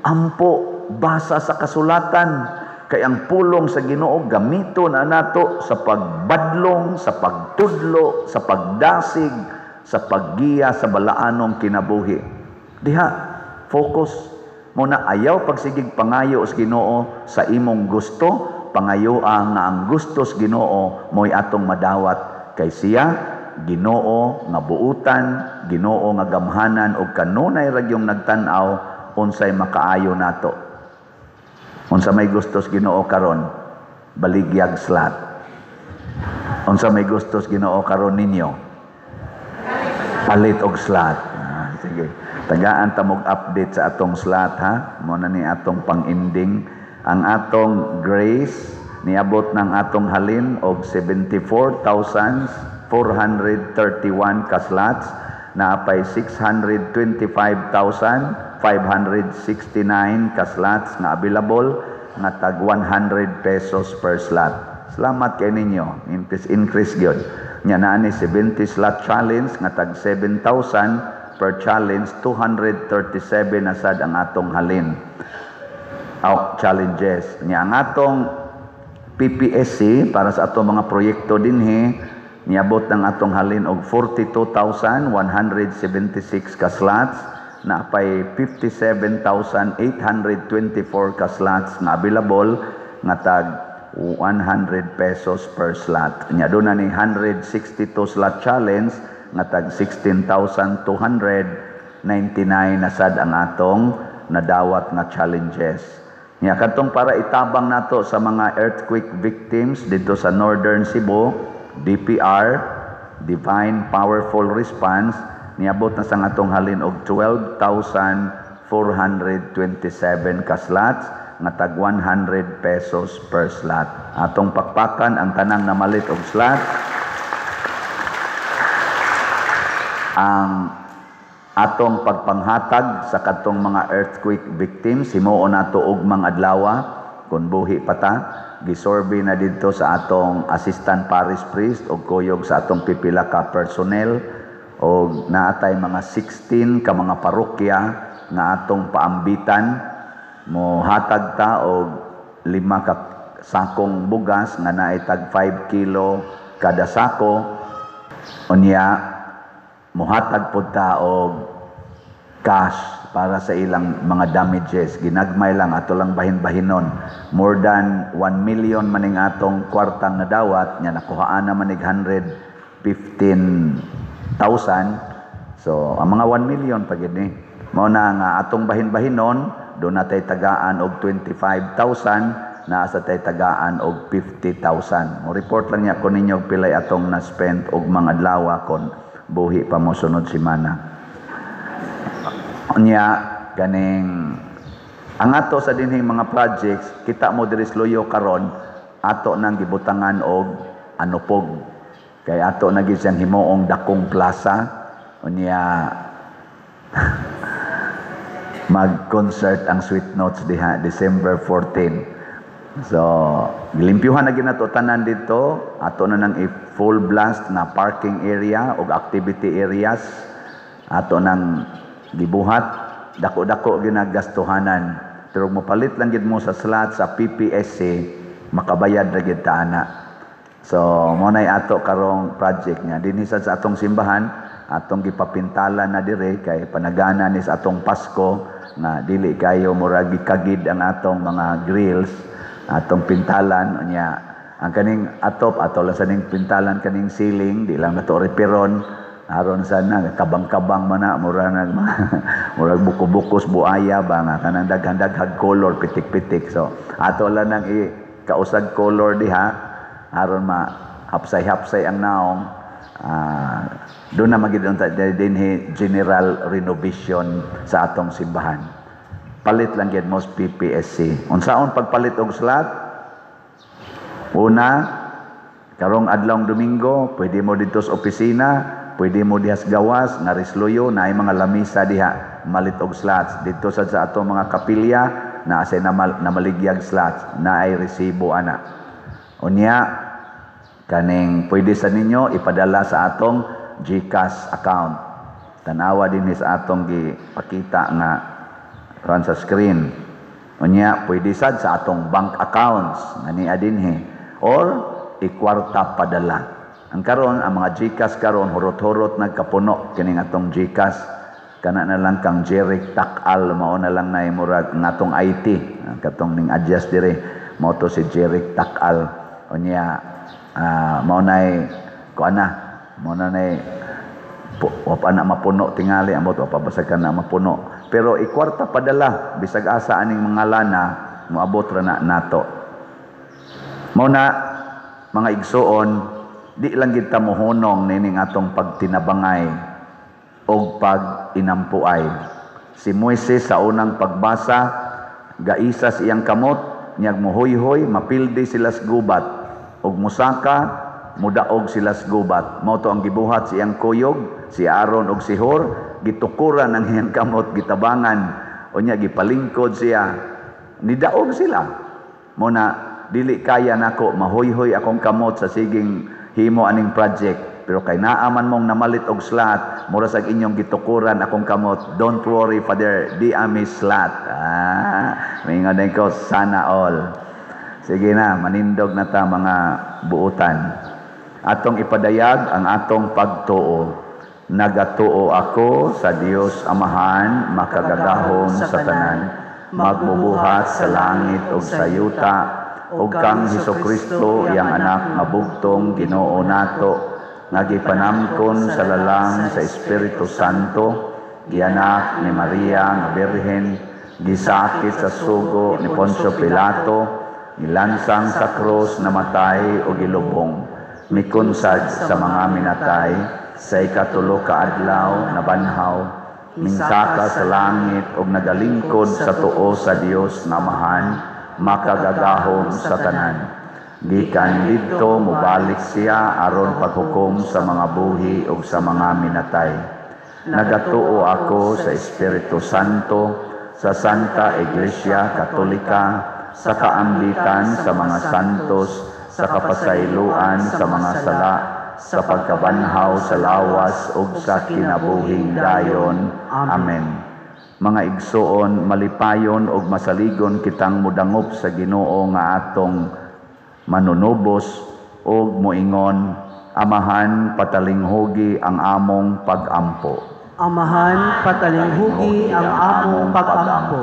ampo basa sa kasulatan kay ang pulong sa Ginoo gamiton na nato sa pagbadlong, sa pagtudlo, sa pagdasig, sa paggiya sa balaanong kinabuhi. Diha, focus mo na ayaw pagsigig pangayo sa Ginoo sa imong gusto, pangayo nga ang gusto sa Ginoo mo'y atong madawat kay siya Ginoo nga buutan, Ginoo nga gamhanan ug kanunay ra gyung nagtan-aw unsay makaayo nato. Unsa may gusto sa Ginoo karon? Baligyag slot. Unsa may gusto sa Ginoo karon ninyo? Palit og slot. Ah, sige. Tagaan ta mog update sa atong slot ha. Mo na ni atong pang-ending. Ang atong grace niabot ng atong halin og 74,431 ka slots, naapay 625,569 ka slots nga available nga tag 100 pesos per slot. Salamat kay ninyo. Increase increase gyud. Nya naa ni 70 slot challenge nga tag 7,000 per challenge, 237 na sad ang atong halin. Out challenges. Nya ang atong PPSC para sa atong mga proyekto dinhi niabot ng atong halin og 42,176 ka slots, naapay 57,824 ka slots nga available nga tag 100 pesos per slot. Nya doon na ni 162 slot challenge nga tag 16,200, na sad ang atong nadawat nga challenges. Nya kadtong para itabang nato sa mga earthquake victims dito sa Northern Cebu, DPR, Divine Powerful Response, niabot na sa atong halin og 12,427 ka slots nga tag 100 pesos per slot. Atong pakpakan ang tanang namalit og slot. Ang atong pagpanghatag sa kadtong mga earthquake victims himuon nato ugmang adlawa kun buhi pa ta. Gisurvey na didto sa atong assistant parish priest og kuyog sa atong pipila ka personnel, og naatay mga 16 ka mga parokya nga atong paambitan. Mohatag ta og 5 ka sakong bugas nga naay tag 5 kilo kada sako. Unya mohatag pud ta og cash para sa ilang mga damages. Ginagmay lang, ato lang bahin-bahinon. More than 1 million maning atong kwartang nadawat, nya nakuhaan na manig 115,000. So ang mga 1 million pag ini, mao na nga atong bahin-bahinon, do na tay tagaan og 25,000, naa sa tay tagaan og 50,000. Mo report lang niya kun ninyo pilay atong na-spend og mga adlaw kon buhi pa mo sunod semana. Unya kaning ang ato sa dinhing mga projects, kita mo diri sa Luyo karon, ato nang gibutangan og anupog. Kay ato na gid siyang himuong dakong plaza. Unya mag-concert ang Sweet Notes diha December 14. So, gilimpyuhan na ginato tanan dito, ato na nang i-full blast na parking area og activity areas. Ato nang gibuhat, dako-dako ginagastuhanan. Pero mopalit lang gid mo sa slot sa PPSC, makabayad ra gid ta ana. So, mo nay ato karong project nga dinhi sa atong simbahan, atong gipapintalan na dire kay panagana ni sa atong Pasko nga dili kayo murag gikagid ang atong mga grills, atong pintalan. Unya ang kaning atop, ato lang sa ning pintalan kaning ceiling, di lang nato reperon aron sana kabang-kabang man na, mura nag murag buko-bukos buaya ba nga kanang daghan-daghag color, pitik-pitik. So ato lang nang i kausag color diha aron ma hapsay-hapsay ang naong. Doon na magid unta dinhi general renovation sa atong simbahan. Palit lang gyud mo sa PPSC. Unsaon pagpalit og slot? Una, karong adlawng Domingo, pwede mo dito sa opisina, pwede mo diha sa gawas nga risluyo naay mga lamisa diha malit og slots. Dito sad sa atong mga kapilya naa say namaligyag slots, naay resibo ana. Unya kaning pwede sa ninyo ipadala sa atong GCash account. Tanawa dinhi sa atong gipakita nga ran sa screen. Unya pwede sad sa atong bank accounts nga niya dinhi, or ikwarta padala. Ang karon ang mga GCash karon hurot-hurot nagkapuno kining atong GCash. Kana na lang kang Jeric Takal mao na lang nay murag ngatong IT katong ning adjust dire mao to si Jeric Takal. Unya mao nay kuan na, mao na nay wa pa na mapuno tingali, amot wa pa basag ka na mapuno. Pero ikwarta padala bisag asa aning mga lana moabot ra na nato. Mao na mga igsuon, di lang gid ta mohunong nining atong pagtinabangay og pag-inampuay. Si Moises sa unang pagbasa, gaisa sa iyang kamot, niyag mohoyhoy, mapildi sila sa gubat, og musaka, mudaog sila sa gubat. Mao to ang gibuhat sa iyang kuyog, si Aaron og si Hur, gitukuran ang iyang kamot, gitabangan, unya gipalingkod siya, nidaog sila. Mao na dili kaya nako mahoyhoy akong kamot sa siging himo aning project, pero kay naa man mong namalit og slot, mura sag inyong gitukuran akong kamot. Don't worry, Father, di ami slot. Mingon din ko, sana all. Sige na, manindog na ta mga buutan. Atong ipadayag ang atong pagtuo. Nagatuo ako sa Dios Amahan, makagagahom sa tanan, magbubuhat sa langit ug sa yuta, ug kang Hesukristo iyang anak nga bugtong Ginoo nato, nga gipanamkon sa lalang sa Espiritu Santo, Gianak ni Maria nga Birhen, gisakit sa sugo ni Poncio Pilato, gilansang sa krus, namatay o gilubong, mikunsad sa mga minatay, sa ikatulo ka adlaw nabanhaw, minsaka sa langit og nagalingkod sa tuo sa Dios nga Amahan, makagagahom sa tanan. Gikan didto mobalik siya aron paghukom sa mga buhi ug sa mga minatay. Nagatuo ako sa Espiritu Santo, sa Santa Iglesia Katolika, sa kaambitan sa mga santos, sa kapasayloan sa mga sala, sa pagkabanhaw sa lawas ug sa kinabuhing dayon. Amen. Mga igsoon, malipayon ug masaligon kitang mudangop sa Ginoo nga atong manunubos ug moingon, Amahan, patalinghugi ang among pagampo. Amahan, patalinghugi ang among pagampo.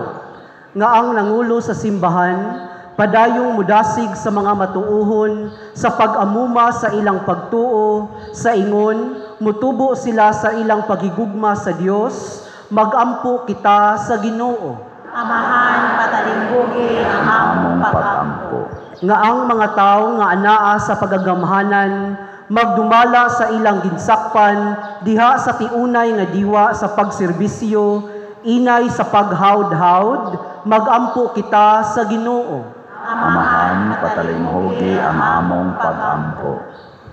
Nga ang nangulo sa simbahan, padayong mudasig sa mga matuohon sa pag-amuma sa ilang pagtuo, sa ingon, mutubo sila sa ilang pagigugma sa Dios, magampo kita sa Ginoo. Amahan, patalinghugi ang among pagampo. Nga ang mga tao nga anaa sa pagagamhanan, magdumala sa ilang ginsakpan, diha sa tiunay nga diwa sa pagserbisyo, inay sa paghawd-hawd, magampo kita sa Ginoo. Amahan, patalinghugi ang among pagampo.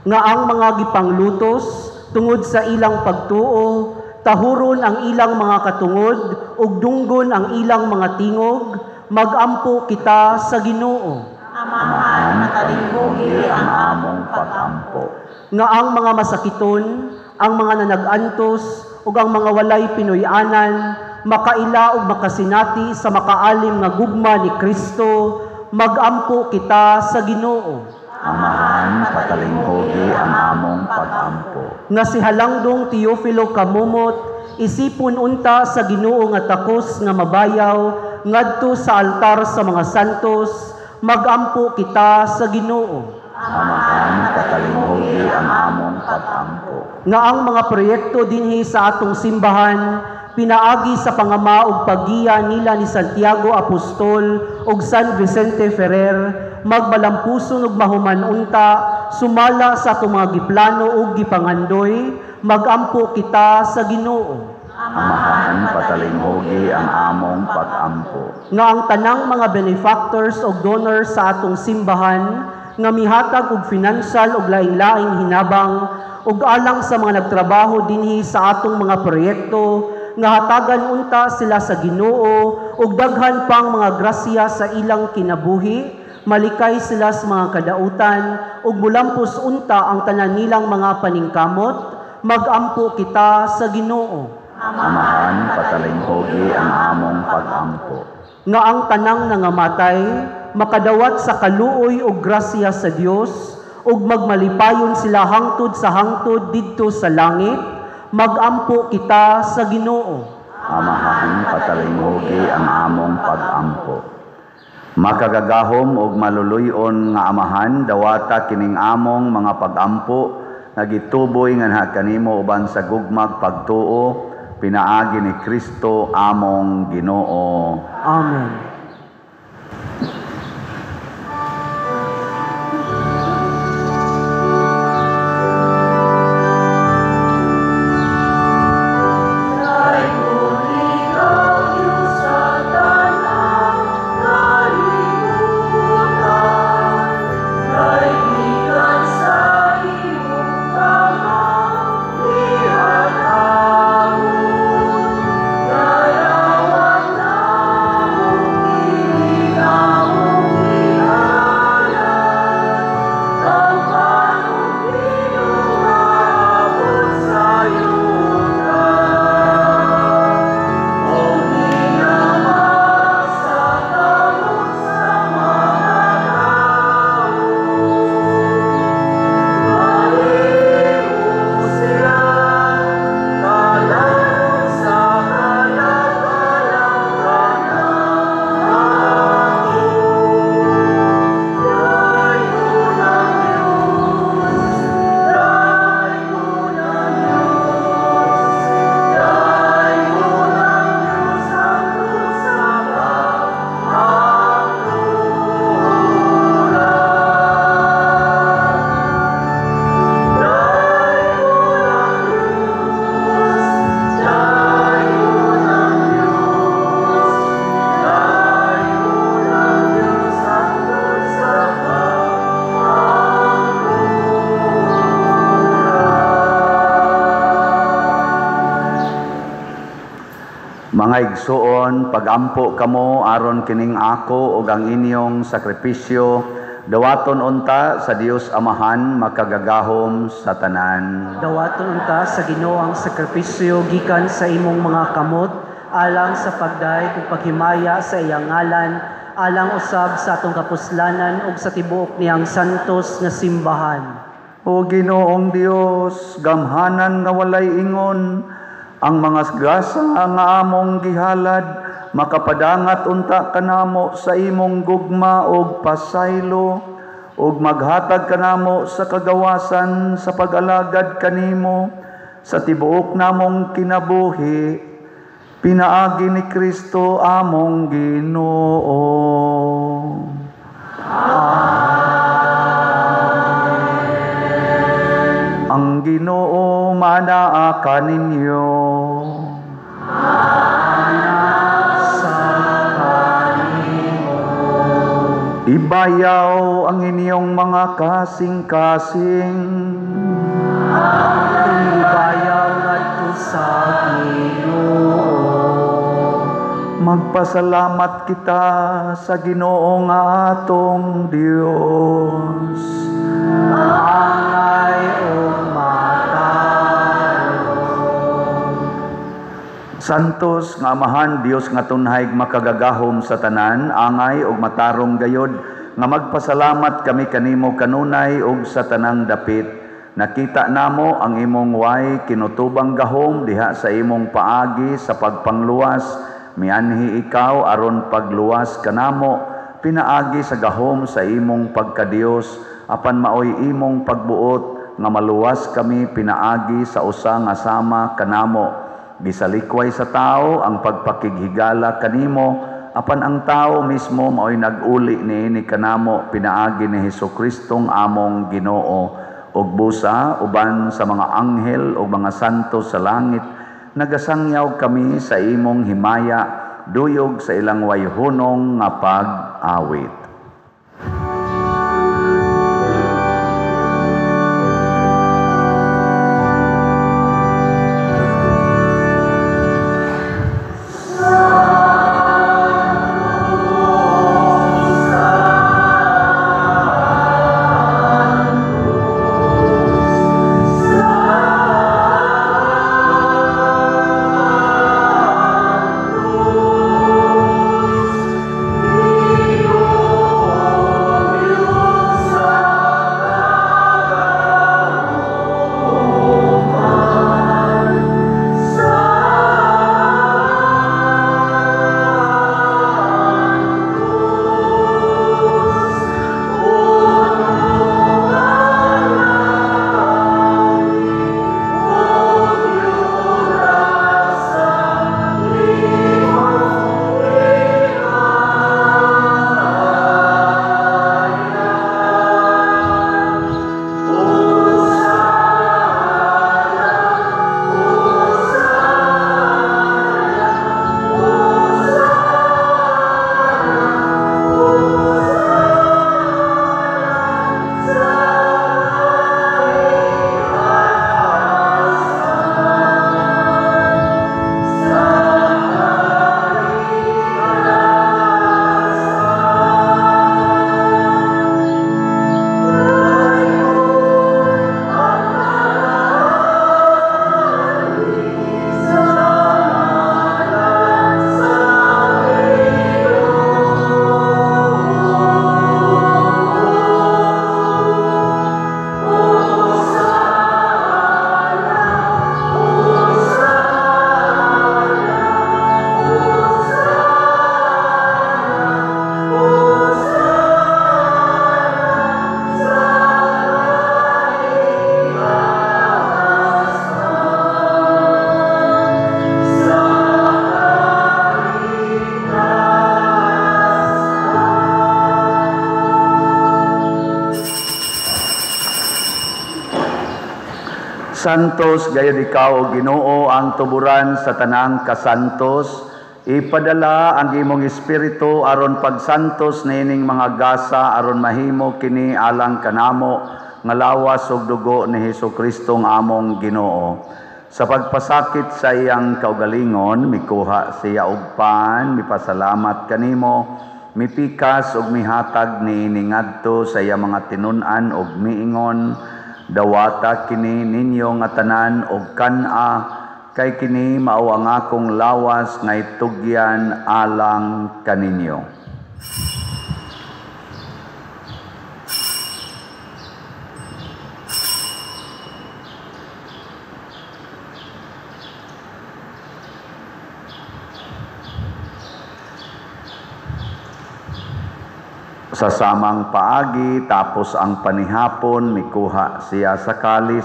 Nga ang mga gipanglutos tungod sa ilang pagtuo, tahuron ang ilang mga katungod ug dunggon ang ilang mga tingog, magampo kita sa Ginoo. Amahan, patalinghugi ang among pagampo. Nga ang mga masakiton, ang mga nanagantos ug ang mga walay pinuy-anan, makaila ug makasinati sa makaalim nga gugma ni Kristo, magampo kita sa Ginoo. Amahan, patalinghugi ang among pagampo. Nga si Halangdong Teofilo Camomot, isipon unta sa Ginoo nga takos nga mabayaw ngadto sa altar sa mga santos, magampo kita sa Ginoo. Amahan, patalinghugi ang among pagampo. Nga ang mga proyekto dinhi sa atong simbahan, pinaagi sa pangama ug paggiya nila ni Santiago Apostol ug San Vicente Ferrer, magmalampuson ug mahuman unta sumala sa atong mga giplano ug gipangandoy, magampo kita sa Ginoo. Amahan, patalinghugi ang among pagampo. Nga ang tanang mga benefactors ug donors sa atong simbahan nga mihatag og financial ug laing-laing hinabang ug alang sa mga nagtrabaho dinhi sa atong mga proyekto, nga hatagan unta sila sa Ginoo ug daghan pang mga grasya sa ilang kinabuhi, malikay sila sa mga kadautan ug mulampos unta ang tanan nilang mga paningkamot, magampo kita sa Ginoo. Amahan, patalinghugi ang among pagampo. Nga ang tanang nangamatay makadawat sa kaluoy ug grasya sa Dios ug magmalipayon sila hangtod sa hangtod didto sa langit, magampo kita sa Ginoo. Amahan, patalinghugi ang among pagampo. Makagagahom ug maluluy-on nga Amahan, dawata kining among mga pagampo nga gituboy nganha kanimo uban sa gugmag pagtuo, pinaagi ni Kristo among Ginoo. Amen. Mga igsuon, pagampo kamo aron kining ako ug ang inyong sakripisyo dawaton unta sa Dios Amahan makagagahom sa tanan. Dawaton unta sa Ginoo ang sakripisyo gikan sa imong mga kamot alang sa pagdayeg ug paghimaya sa iyang ngalan, alang usab sa atong kapuslanan ug sa tibuok niyang santos nga simbahan. O Ginoong Dios, gamhanan nga walay ingon ang mga gasa nga among gihalad, makapadangat unta kanamo sa imong gugma og pasaylo, ug maghatag kanamo sa kagawasan sa pag-alagad kanimo sa tibuok namong kinabuhi, pinaagi ni Kristo among Ginoo. Amen. Ang Ginoo manaa kaninyo. Sa kanimo. Ibayaw ang inyong mga kasing-kasing. Ibayaw ngadto sa Ginoo. Magpasalamat kita sa Ginoo nga atong Dios. Angay ug matarong. Santos nga Amahan, Dios nga tunhay makagagahom sa tanan, angay ug matarong gayod nga magpasalamat kami kanimo kanunay ug sa tanang dapit. Nakita namo ang imong way kinutubang gahom diha sa imong paagi sa pagpangluwas. Mianhi ikaw aron pagluwas kanamo, pinaagi sa gahom sa imong pagkadios, apan maoy imong pagbuot nga maluwas kami pinaagi sa usa nga sama kanamo. Gisalikway sa tao ang pagpakighigala kanimo, apan ang tao mismo maoy nag-uli niini kanamo pinaagi ni Hesukristo among Ginoo. Ug busa uban sa mga anghel ug mga santo sa langit, nagasangyaw kami sa imong himaya, duyog sa ilang wayhunong nga pag-awit. Santos gayud ikaw, o Ginoo, ang tuburan sa tanang kasantos. Ipadala ang imong espiritu aron pagsantos niining mga gasa aron mahimo kini alang kanamo nga lawas ug dugo ni Hesukristo nga among Ginoo. Sa pagpasakit sa iyang kaugalingon, mikuha siya og pan, mipasalamat kanimo, mipikas og mihatag niini ngadto sa iyang mga tinun-an og miingon, dawata kini ninyo nga tanan og kan-a, kay kini mao ang akong lawas nga itugyan alang kaninyo. Sa samang paagi, tapos ang panihapon, mikuha siya sa kalis,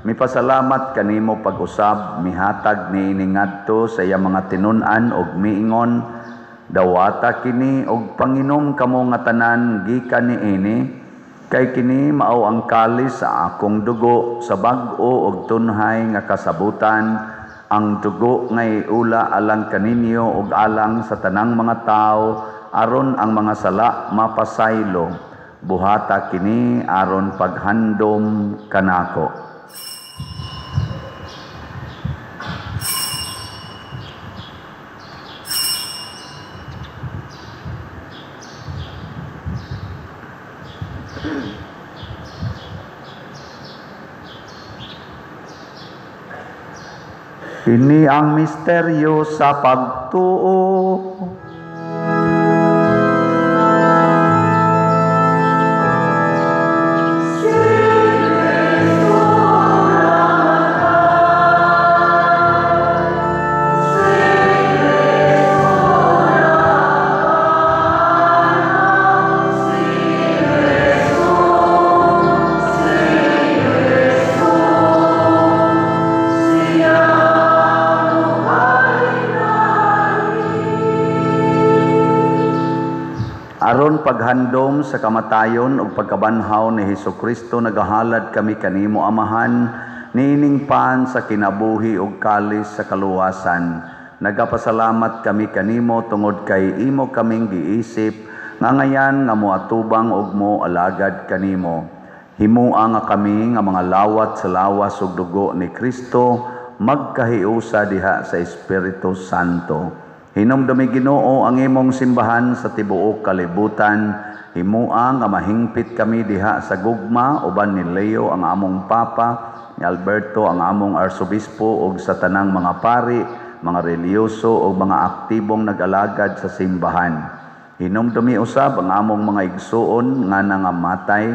mipasalamat kanimo pag-usab, mihatag niini ngadto sa iyang mga tinun-an og miingon, dawata kini og panginom kamo nga tanan gikan niini, kay kini mao ang kalis sa akong dugo sa bag-o og tunhay nga kasabutan, ang dugo nga iula alang kaninyo og alang sa tanang mga tawo, aron ang mga sala mapasaylo. Buhata kini aron paghandom kanako. Kini ang misteryo sa pagtuo. Aron paghandom sa kamatayon ug pagkabanhaw ni Hesukristo, nagahalad kami kanimo Amahan, niining pan sa kinabuhi ug kalis sa kaluwasan. Nagapasalamat kami kanimo tungod kay imo kaming giisip nga ngayan nga moatubang ug moalagad kanimo. Himua nga kami nga mga lawat sa lawas ug dugo ni Kristo magkahiusa diha sa Espiritu Santo. Hinumdumi Ginoo ang imong simbahan sa tibuok kalibutan. Himua nga mahingpit kami diha sa gugma uban ni Leo ang among Papa, ni Alberto ang among Arsobispo ug sa tanang mga pari, mga relihiyoso ug mga aktibong nag-alagad sa simbahan. Hinumdumi usab ang among mga igsuon nga nangamatay.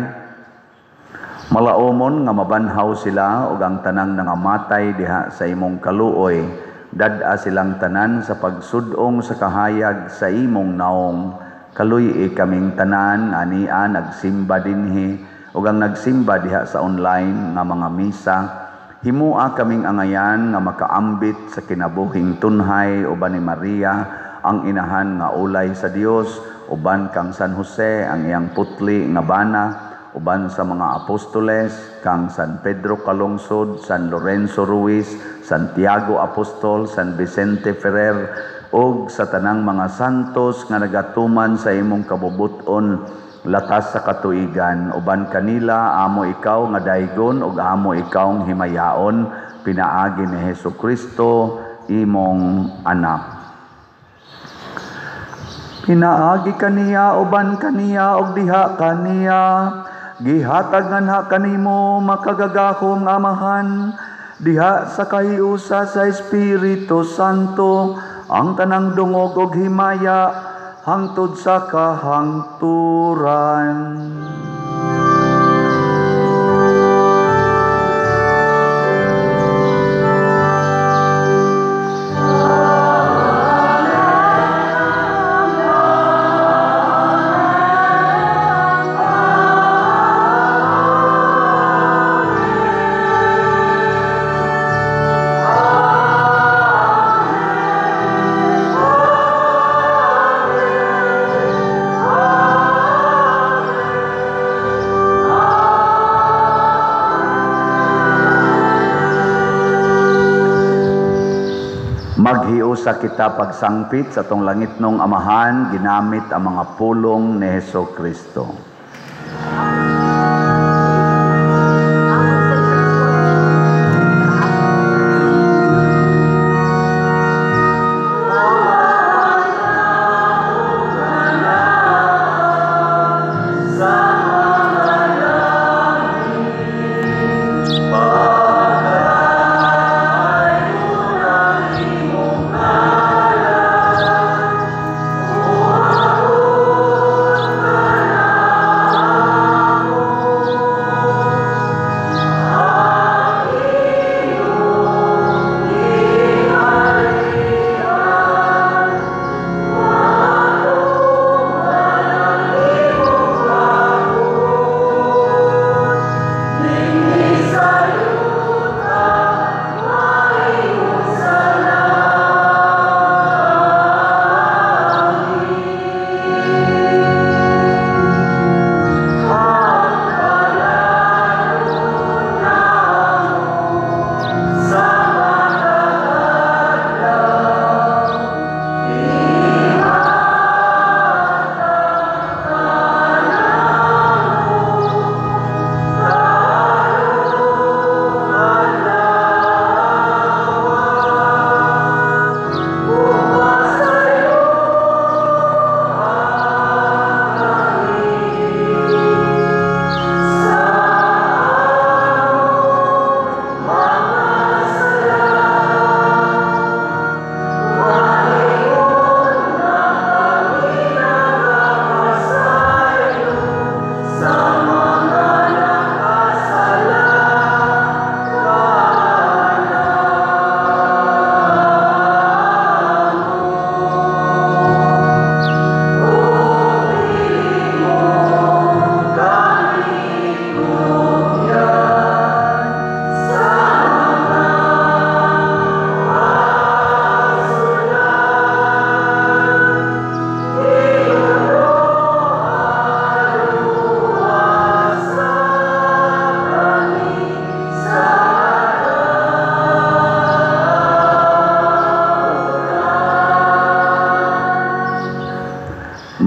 Malaomon nga mabanhaw sila ug ang tanang nangamatay diha sa imong kaluoy. Dad-a silang tanan sa pagsudong sa kahayag sa imong naong. Kaluy-i kaming tanan ania nagsimba dinhi ug ang nagsimba diha sa online nga mga misa. Himua kaming angayan nga makaambit sa kinabuhing tunhay uban ni Maria ang inahan nga ulay sa Dios, uban kang San Jose ang iyang putli nga bana, uban sa mga apostoles kang San Pedro Calungsod, San Lorenzo Ruiz, Santiago Apostol, San Vicente Ferrer, ug sa tanang mga santos nga nagatuman sa imong kabubut-on latas sa katuigan. Uban kanila amo ikaw nga daygon ug amo ikaw himayaon, pinaagi ni Hesukristo imong anak. Pinaagi kaniya, uban kaniya ug diha kaniya, gihatag nganha kanimo makagagahom nga Amahan, diha sa kahiusa sa Espiritu Santo, ang tanang dungog ug himaya hangtod sa kahangturan. Maghiusa kita pagsangpit sa atong langitnong Amahan, ginamit ang mga pulong ni Hesukristo.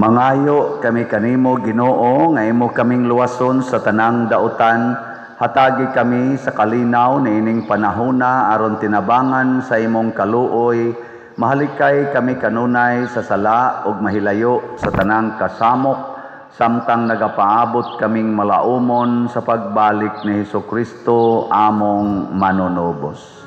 Mangayo kami kanimo, Ginoo, nga imo kaming luwason sa tanang dautan. Hatagi kami sa kalinaw niining panahona aron tinabangan sa imong kaluoy. Mahalikay kami kanunay sa sala ug mahilayo sa tanang kasamok, samtang nagapaabot kaming malaumon sa pagbalik ni Hesukristo among manunubos.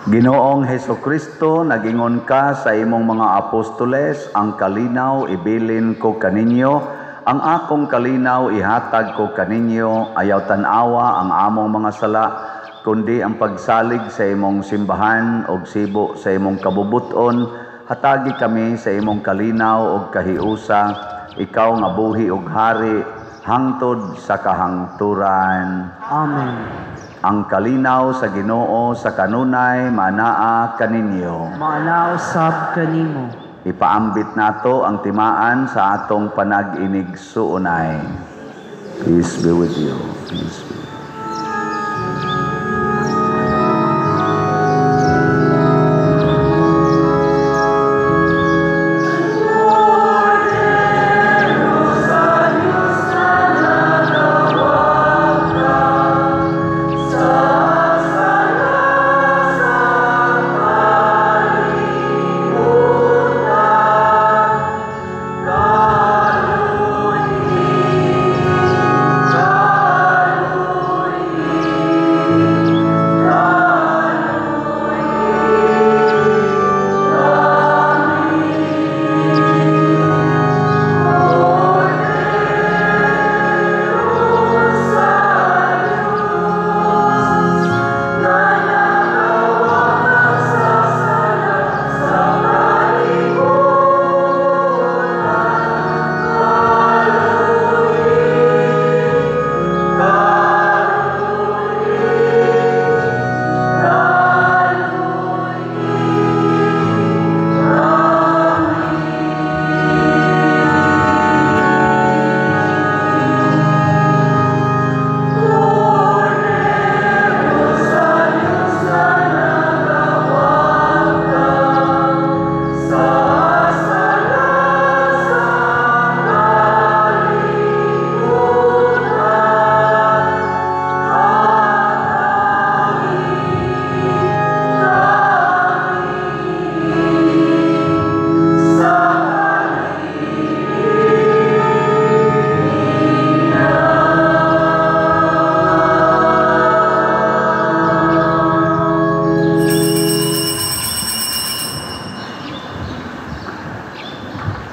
Ginoong Hesukristo, nagingon ka sa imong mga apostoles, ang kalinaw ibilin ko kaninyo, ang akong kalinaw ihatag ko kaninyo, ayaw tan-awa ang among mga sala, kundi ang pagsalig sa imong simbahan og sibo sa imong kabubuton. Hatagi kami sa imong kalinaw og kahiusa, ikaw nga buhi og hari hangtod sa kahangturan. Amen. Ang kalinaw sa Ginoo sa kanunay maanaa kaninyo. Maanaa usab kanimo. Ipaambit nato ang timaan sa atong panag-inigsuonay. Peace be with you. Peace be with you.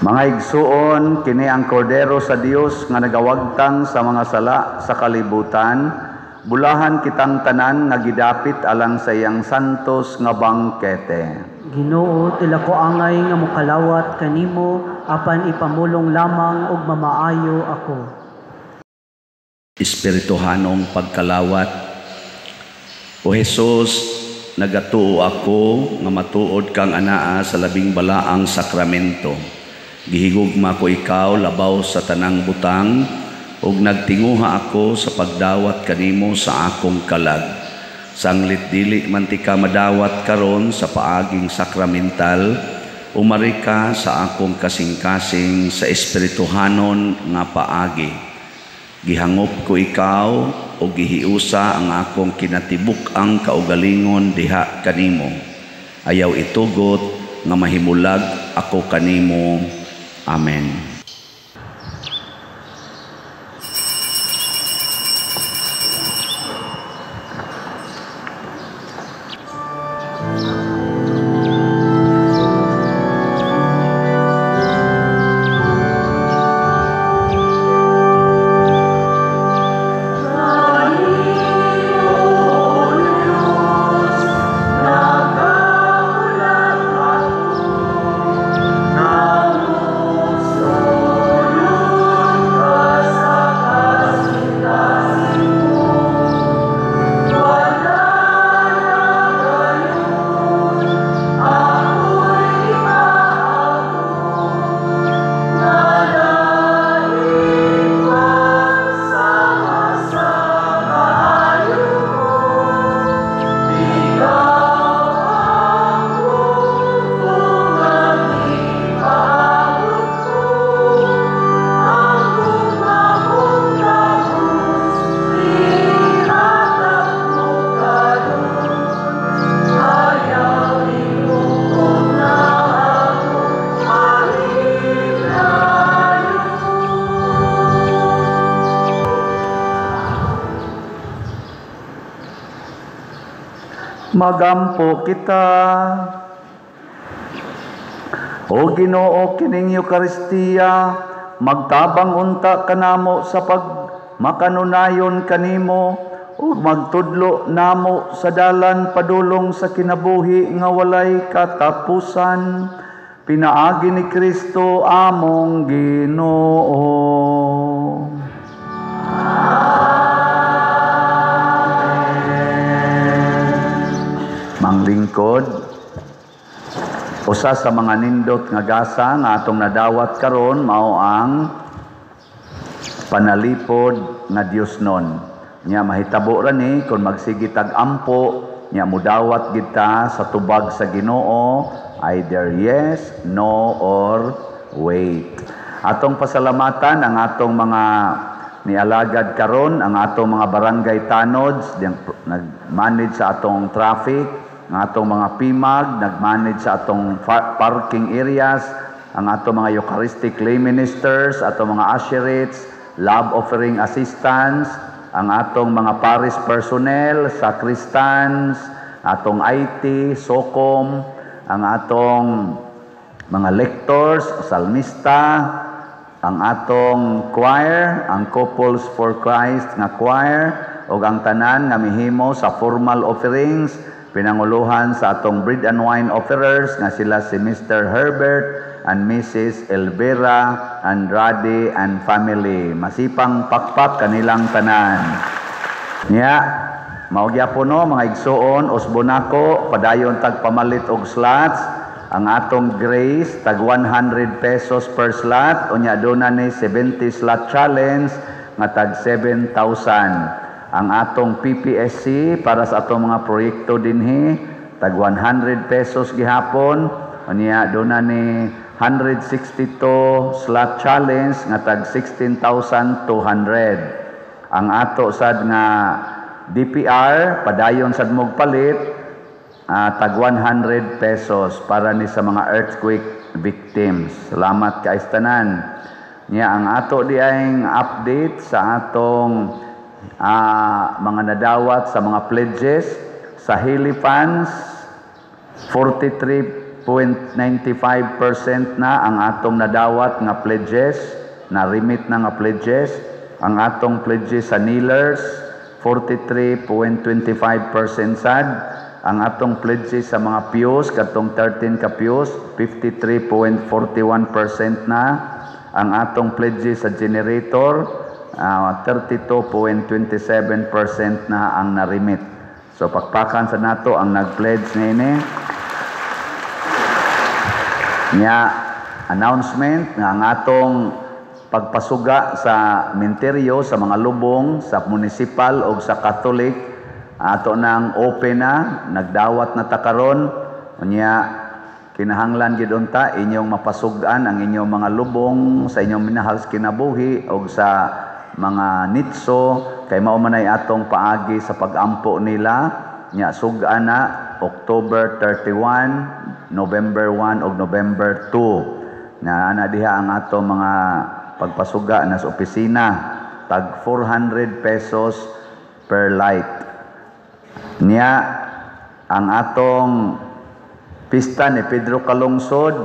Mga igsuon, kini ang kordero sa Dios nga nagawagtang sa mga sala sa kalibutan. Bulahan kitang tanan nga gidapit alang sa iyang santos nga bangkete. Ginoo, tila ko angay nga mokalawat kanimo, apan ipamulong lamang og mamaayo ako. Espirituhanong pagkalawat. O Jesus, nagatuo ako nga matuod kang anaa sa labing balaang sakramento. Gihigugma ko ikaw labaw sa tanang butang, ug nagtinguha ako sa pagdawat kanimo sa akong kalag. Sanglit dili man ti ka madawat karon sa paaging sakramental, umari ka sa akong kasing-kasing sa espirituhanon nga paagi. Gihangop ko ikaw ug gihiusa ang akong kinatibuk-ang kaugalingon diha kanimo. Ayaw itugot nga mahimulag ako kanimo. Amen. Naka Magampo kita. O Ginoo, kining Eukaristiya magtabang unta kanamo sa pag makanunayon kanimo ug magtudlo namo sa dalan padulong sa kinabuhi nga walay katapusan, pinaagi ni Kristo among Ginoo. Amen. Manglingkod, usa sa mga nindot nga gasa nga atong nadawat karon mao ang panalipod nga Diosnon. Nya mahitabo ra ni kon magsige tag ampo, nya mudawat kita sa tubag sa Ginoo, either yes, no, or wait. Atong pasalamatan ang atong mga nialagad karon, ang atong mga barangay tanods nag-manage sa atong traffic, ang atong mga PIMAG nag-manage sa atong parking areas, ang atong mga Eucharistic lay ministers, atong mga usherates, love offering assistants, ang atong mga parish personnel, sacristans, atong IT, SOCOM, ang atong mga lectors, salmista, ang atong choir, ang Couples for Christ nga choir, ug ang tanan nga mihimo sa formal offerings, pinanguluhan sa atong bread and wine offerers nga sila si Mr. Herbert and Mrs. Elvira Andrade and family. Masipang pakpak kanilang tanan. Nya, mao gyapon no mga igsuon, usbon nako padayon tag pamalit og slots. Ang atong grace tag 100 pesos per slot, unya duna ni 70 slot challenge nga tag 7,000. Ang atong PPSC para sa atong mga proyekto dinhi tag 100 pesos gihapon, unya duna ni 162 slot challenge nga tag 16,200. Ang ato sad nga DPR padayon sad mog palit, tag 100 pesos para ni sa mga earthquake victims. Salamat kay tanan. Nya ang ato di ay update sa atong mga nadawat sa mga pledges sa Heli Funds, 43.95% na ang atong nadawat nga pledges, na remit na nga pledges. Ang atong pledges sa Kneelers, 43.25% sad. Ang atong pledges sa mga pews, katong 13 ka pews, 53.41% na. Ang atong pledges sa generator, 32.27% na ang narimit. So pakpakan sa nato ang nag-pledge niini. Nya announcement nga ang atong pagpasuga sa menteryo sa mga lubong sa municipal o sa Catholic ato nang open na, nagdawat na ta karon. Unya kinahanglan gid unta inyong mapasugan ang inyong mga lubong sa inyong minahal sa kinabuhi og sa mga nitso, kay mao man ay atong paagi sa pagampo nila. Nya sugan na October 31, November 1 ug November 2. Na ana diha ang atong mga pagpasuga na sa opisina, tag 400 pesos per light. Nya ang atong pista ni Pedro Calungsod,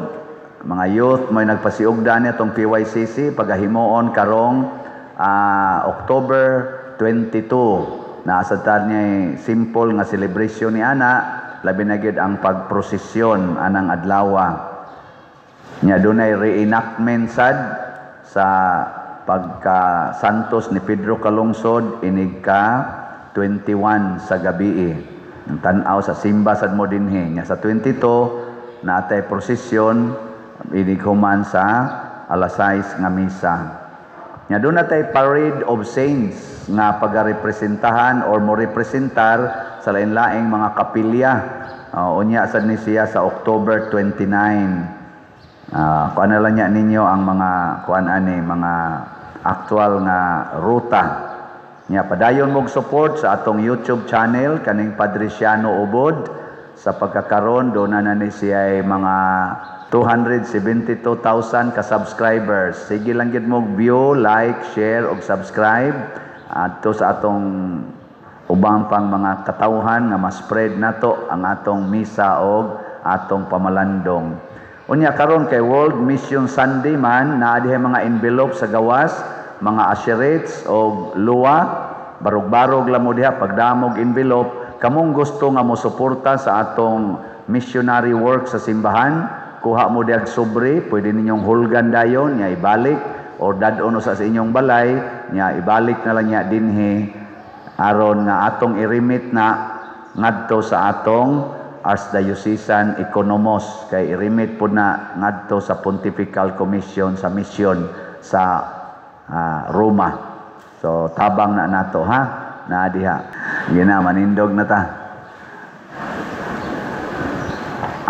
mga youth may nagpasiugda ni atong PYCC pagahimuon karong October 22. Naasa ta niya simple nga celebration ni ana, labi na gyud ang pagprosesyon anang adlawa. Nya dunay reenactment sad sa pagka Santos ni Pedro Calungsod inig ka 21 sa gabi. Ang tan-aw sa simba sad mo dinhi. Nya sa 22 naatay prosesyon inig human sa alas 6 nga misa. Nya doon natay parade of saints nga pagarepresentahan or mo representar sa lain-laing mga kapilya. Unya sad ni siya sa October 29. Kuan na lang niya ninyo ang mga kuan ani mga actual nga ruta. Nya padayon mog support sa atong YouTube channel kaning Padre Siano Ubod sa pagkakaron do na ni siya ay mga 272,000 ka subscribers. Sige lang gid mo view, like, share ug subscribe adto sa atong Ubang pang mga katawhan nga ma-spread nato ang atong misa og atong pamalandong. Unya karon kay World Mission Sunday man, naa diha mga envelope sa gawas, mga usherates og luwa, barog-barog lang mo diha pagdamog envelope. Kamong gusto nga mo suporta sa atong missionary work sa simbahan, kuha mo diha sobre, pwede ninyong hulgan dayon, nya ibalik or dad-on sa inyong balay, nya ibalik na lang niya dinhi aron nga atong i-remit na ngadto sa atong Archdiocesan Economos, kay i-remit po na ngadto sa Pontifical Commission sa Mission sa Roma. So tabang na nato ha, naa diha. Gina manindog na ta.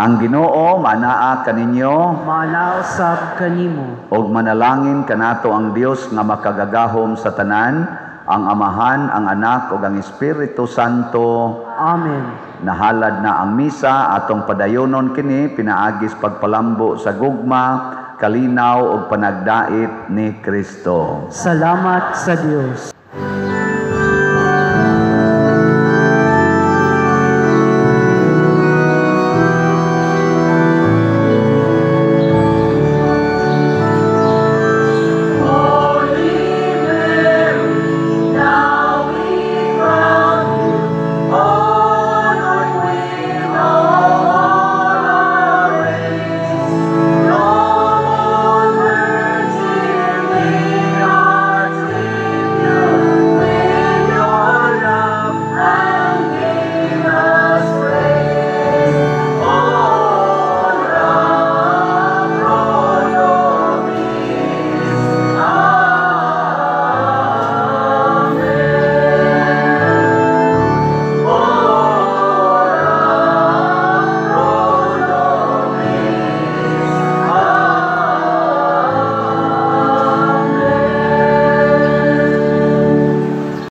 Ang Ginoo manaa kaninyo, Manaa usab kanimo. Og manalangin kanato ang Dios nga makagagahom sa tanan, ang Amahan, ang Anak ug ang Espiritu Santo. Amen. Nahalad na ang misa, atong padayonon kini pinaagis pagpalambo sa gugma, kalinaw ug panagdait ni Kristo. Salamat sa Dios.